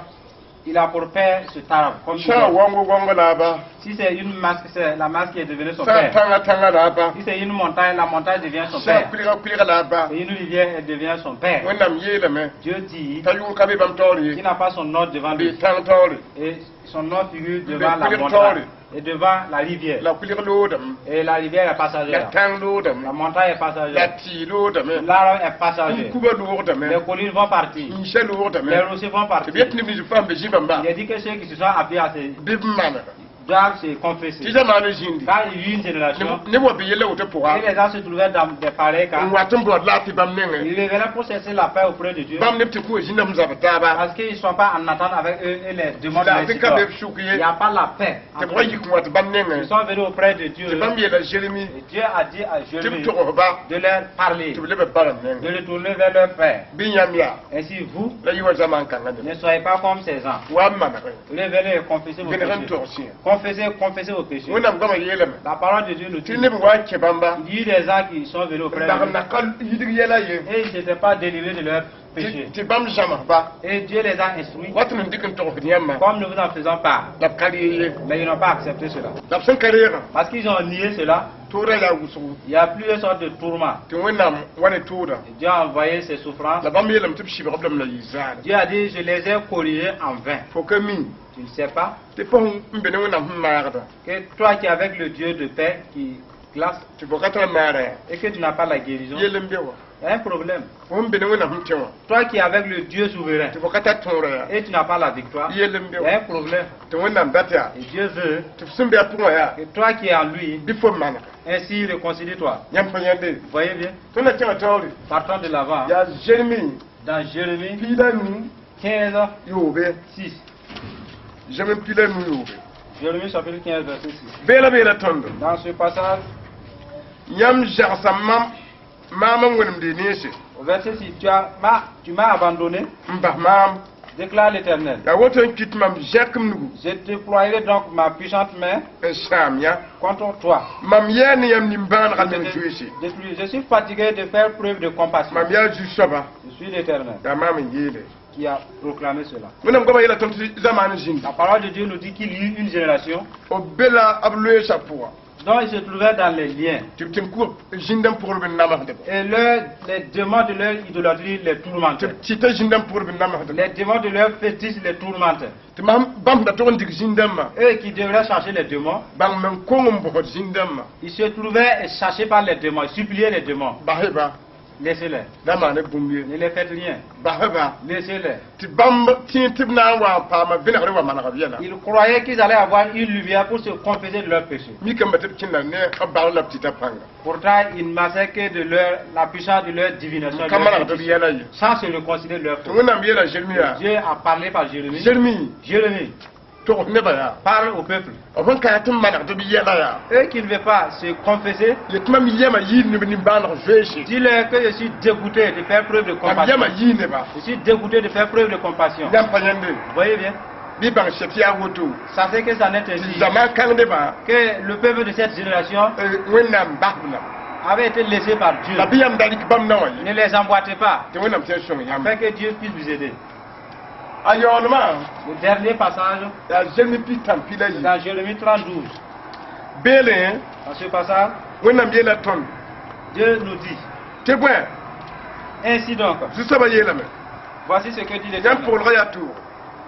Il a pour père cet arbre. Comme Sã idole. waongo waongo la a ba. Si c'est une masque, c'est la masque qui est devenue son Sã père. tãngã tãngã la a ba. Si c'est une montagne, la montagne devient son Sã père. kʋlga kʋlga la a ba. Et une rivière, elle devient son père. Wẽnnaam yeelame. Dieu dit T'a yʋʋr ka be bãmb taoor ye. qu'il n'a pas son nom devant lui. Bee tãng taoore. Et son nom figure devant la Le montagne. Et devant la rivière. La kʋlg loodame. Et la rivière est La passagère. tãng loodame. La montagne est La passagère. tɩ loodame. L'arbre est passager. Kubã loogdame. Les collines vont partir. Yĩnsã loogdame. Les rochers vont Tɩ partir. b yet neb nins fãa n be zĩ bãmba. Il a dit que ceux qui se sont appuyés à ces Bɩ b manega. Doivent se confesser. Tɩ zamaana zĩndi. Quand il y eut une génération, Neb wa be yella woto pʋga. Et les gens se trouvaient dans des pareils cas, N wat n baood laafɩ bãmb nengẽ. ils revenaient pour chercher la paix auprès de Dieu. Bãmb neb tɩ kʋ zĩndame zab taaba. Parce qu'ils ne sont pas en attente avec eux et les démons de Laafɩ ka be b sʋk Il ye. n'y a pas la paix. Tɩ b wa yik n wat bãmb nengẽ. Ils sont venus auprès de Dieu. Tɩ bãmb yeela Zeremi. Et Dieu a dit à Tɩ b Jérémie togs ba. De leur parler, Tɩ b leb b barame de nengẽ. retourner vers leur père. Bɩ yãmb yaa. Ainsi, vous, La yɩ wa zamaan kãngã ne neb. soyez pas comme ces gens. Wa n manegẽ. Revenez et confessez vos Vẽneg n péchés. tog sĩa. Confessez, confessez vos péchés. Wẽnnaam goamã yeelame. La parole de Dieu nous Tɩ dit, neb n wa n kẽ bãmba. Il y eut des gens qui sont venus auprès N dag de n lui na ka yidg yɛla ye. Et ils n'étaient pas délivrés de leurs péchés. Tɩ bãmb zãms ba. Et Dieu les a instruits Wat n dɩk n togsd yãmbã. Comme nous vous en faisons part. La b ka reeg ye. Mais ils n'ont pas accepté cela. La b sẽn ka reegã. Parce qu'ils ont nié cela, Tʋʋda yaa wʋsgo. Il y a plusieurs sortes de tourments. Tɩ wẽnnaam wa ne tʋʋda. Et Dieu a envoyé ses souffrances. La bãmb yeelame tɩ b sɩbg b lame la yɩ zaale. Dieu a dit, je les ai corrigés en vain. Fo ka mi. Tu ne sais pas Tɩ fo n be ne wẽnnaam sẽn maagda. Que toi qui es avec le Dieu de paix qui glace Tɩ fo ka tara maara yaa. Et que tu n'as pas la guérison, Yell n be wa. Il y a un problème. Fo n be ne wẽnnaam sẽn tẽ wã. Toi qui es avec le Dieu souverain Tɩ fo ka tar tõora yaa. Et tu n'as pas la victoire, Yell n be il y wa. A un problème. Tɩ wẽnnaam dat yaa. Et Dieu veut Tɩ f sẽn be a pʋgã yaa. Que toi qui es en lui, Bɩ fo maneg. Ainsi réconcilie-toi. Yãmb pa yãnde. Vous voyez bien? Tõnd na kẽngã taoore. Partons de l'avant. Yaa Zeremi. Dans Jérémie Piig la nu 15, yoobe. 6. Zeremi piig la nu yoobe. Jérémie chapitre 15, verset 6. Beela beela tõndo. Dans ce passage, Yãmb zagsa mam maam n wẽnemde nense. Au verset 6, tu m'as abandonné, N bas maam. Déclare l'Éternel. Yaa woto n kɩt mam zẽk m nugu. Je déploierai donc ma puissante main N sãam yã. Contre toi. Mam yaa ne yãmb nimbãanegã meng zoeese. Détruis. Je suis fatigué de faire preuve de compassion. Mam yaa zu-soaba. Je suis l'Éternel. Yaa maam n yeele. qui a proclamé cela. Wẽnnaam goamã yeela tõnd tɩ zamaan zĩndi La parole de Dieu nous dit qu'il y eut une génération b be la b loeesã pʋga dont ils se trouvaient dans les liens. Tɩ b tɩ n kug zĩndã pʋgr b namsdba Et les démons de leur idolâtrie les tɩ tourmentaient. B tɩta zĩndã pʋgr b namsdba Les démons de leur fétiche les tourmentaient. Tɩ mam bãmb da tog n dig zĩndãmbã Eux qui devraient chercher les démons, bãng men kong n bosd zĩndãmbã ils se trouvaient chassés par les démons, ils suppliaient les démons. Bas-y-ba Laissez-les. Da maan bũmb ye Ne les faites rien. Bas-y-ba Laissez-les. Tɩ bãmb tẽ tɩ b na n wa n paama vẽnegre wa maneg b yɛla Ils croyaient qu'ils allaient avoir une lumière pour se confesser de leur péché. Mikame tɩ b kẽnda ne b bagr la b tɩta pãnga Pourtant, ils ne marchaient que de la puissance de leur divination, de ka leur manegd b fétiche, yɛla ye sans se réconcilier de leur tɩ faute. Wẽnnaam yeela Zeremi yaa Dieu a parlé par Jérémie. Zeremi Jérémie, tog nebã yaa parle au peuple. B sẽn ka tɩ n manegd b yɛla yaa Eux qui ne veulent pas se confesser, yet mam yɛma yɩɩd neb nimbãaneg zoeese dis-leur que je suis dégoûté de faire preuve de mam compassion. yɛma yɩɩ neba Je suis dégoûté de faire preuve de compassion. Yãmb pa yãnde Vous voyez bien? Bɩ bãng sɛt yaa woto Sachez que ça n'est tɩ ainsi. zamaan kãngdebã Que le peuple de cette génération Wẽnnaam basb la avait été laissé par Dieu. La bɩ yãmb da rɩk bãmb na wã ye Ne les emboîtez pas, tɩ Wẽnnaam tɩ n sõng yãmb afin que Dieu puisse vous aider. A yaoolmã Le dernier passage, yaa Zeremi pis tãmb pi la c'est yi dans Jérémie 32. Beelẽ Dans ce passage, Wẽnnaam yeela tõnd Dieu nous dit, tɩ bõe ainsi donc, Zu-soabã yeelame voici ce que dit yãmb l'Éternel. pʋglgã yaa toogo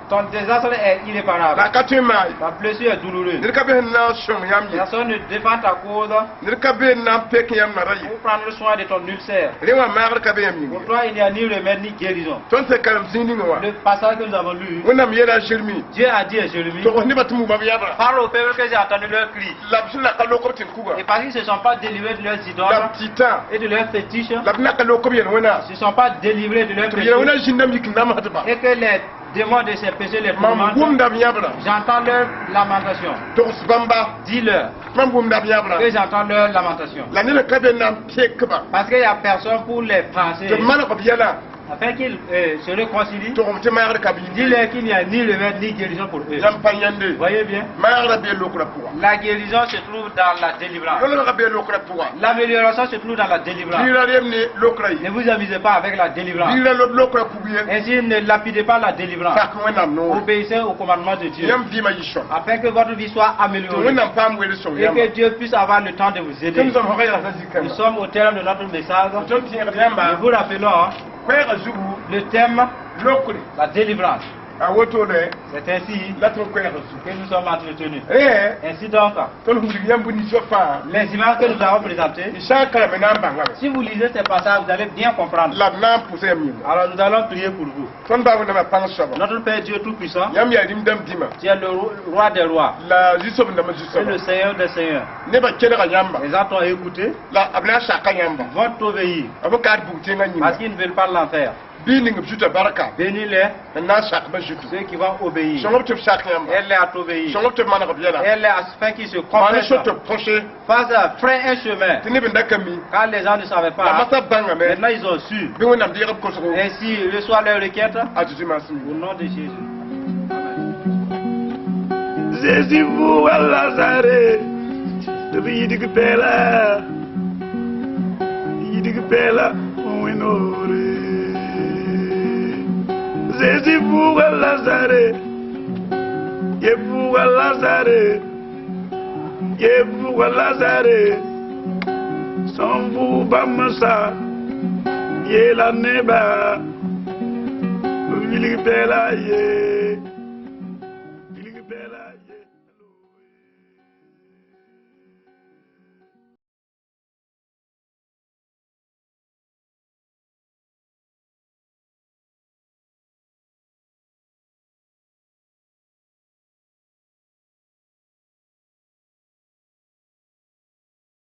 Ton désastre est irréparable. La a ka tõe n maa ye Ta blessure est douloureuse. Ned ka be sẽn na n sõng yãmb ye Personne ne défend ta cause ned ka be n na n pek yãmb nara ye pour prendre soin de ton ulcère. Rẽ wã maagr ka be yãmb yĩng Pour ye toi, il n'y a ni remède ni guérison. Tõnd sẽn karem zĩig ninga wã Le passage que nous avons lu, Wẽnnaam yeela Zeremi Dieu a dit à Jérémie, togs nebã tɩ muma b yabra parle au peuple que j'ai entendu leur cri. La b sẽn na ka lok b tɩ n kuga Et parce qu'ils ne se sont pas délivrés de leurs idoles la b tɩtã et de leurs fétiches, la b na ka lok b yel-wẽna ils ne se sont pas délivrés de leurs tɩ b yel-wẽna péchés zĩndame yik n namsdba et que les démons de ces péchés les mam tourmentent, wʋmda b yãbra j'entends leur lamentation. Togs bãmba Dis-leur mam wʋmda b yãbra que j'entends leur lamentation. La ned ka be n na n pekba Parce qu'il n'y a personne pour les penser. Tɩ b maneg b yɛla Afin qu'ils se réconcilient, togem tɩ maagr ka b yĩng dis-leur qu'il n'y a ni remède ni guérison pour eux. Yãmb pa yãnde Voyez bien, maagrã bee lokraã pʋga la guérison se trouve dans la délivrance. yõlgã bee lokraã pʋga L'amélioration se trouve dans la délivrance. Rɩɩra rem ne lokraã Ne ye vous amusez pas avec la délivrance. Rɩɩra lob lokraã kug ye Ainsi, ne lapidez pas la délivrance. Sak Wẽnnaam noore Obéissez au commandement de Dieu. Yãmb vɩɩmã yɩ sõm Afin que votre vie soit tɩ améliorée. Wẽnnaam paam weel sõng Et yãmba que Dieu puisse avoir le temps de vous aider. Tõnd zãmsgã yɛlsã Nous zĩ-kãnga sommes au terme de notre message. Tõnd tẽegd yãmba Nous vous rappelons, hein, koɛɛgã zugu le thème, lokre la délivrance. A wotone C'est ainsi la tõnd koɛɛgã zugu que nous sommes entretenus. Rẽ Ainsi donc, tõnd wilg yãmb bũmb fãa les images que nous avons présentées, y sã n karame na n bãngame si vous lisez ces passages, vous allez bien comprendre. La b na n pʋsa yãmb yĩnga Alors nous allons prier pour vous. Tõnd baa Wẽnnaamã pãng soaba Notre Père Dieu Tout-Puissant, yãmb yaa rĩm-dãmb dĩmã tu es le roi des rois la zu-soab-dãmbã et le zu-soaba Seigneur des seigneurs. Nebã kelga yãmba Les gens t'ont écouté, la b na n saka yãmba vont t'obéir b kaad bug tẽngã yĩnga parce qu'ils ne veulent pas l'enfer. Bɩ ning b zuta barka Bénis-les, n na n sak ba zutu ceux qui vont obéir. Sõng b tɩ b sak yãmba Aide-les à t'obéir. sõng b tɩ b maneg b yɛla Aide-les à ce qu'ils se maan confessent. so tɩ b põse Face à frein un chemin. Tɩ neb n da ka mi Quand les gens ne savaient la pas, masã bãngame maintenant ils ont su. Bɩ Wẽnnaam deeg b kosgo Ainsi, reçois leur requête a Zeezi maasem au nom de Jésus. Amen. Zezi vʋʋga Lazare tɩ b yidg pɛɛla yidg pɛɛla wẽnoore Zezi vʋʋga Lazare ye vʋʋga Lazare ye vʋʋga Lazare sẽn vʋʋg bãmb sã yeela nebã b wilg pɛɛla ye.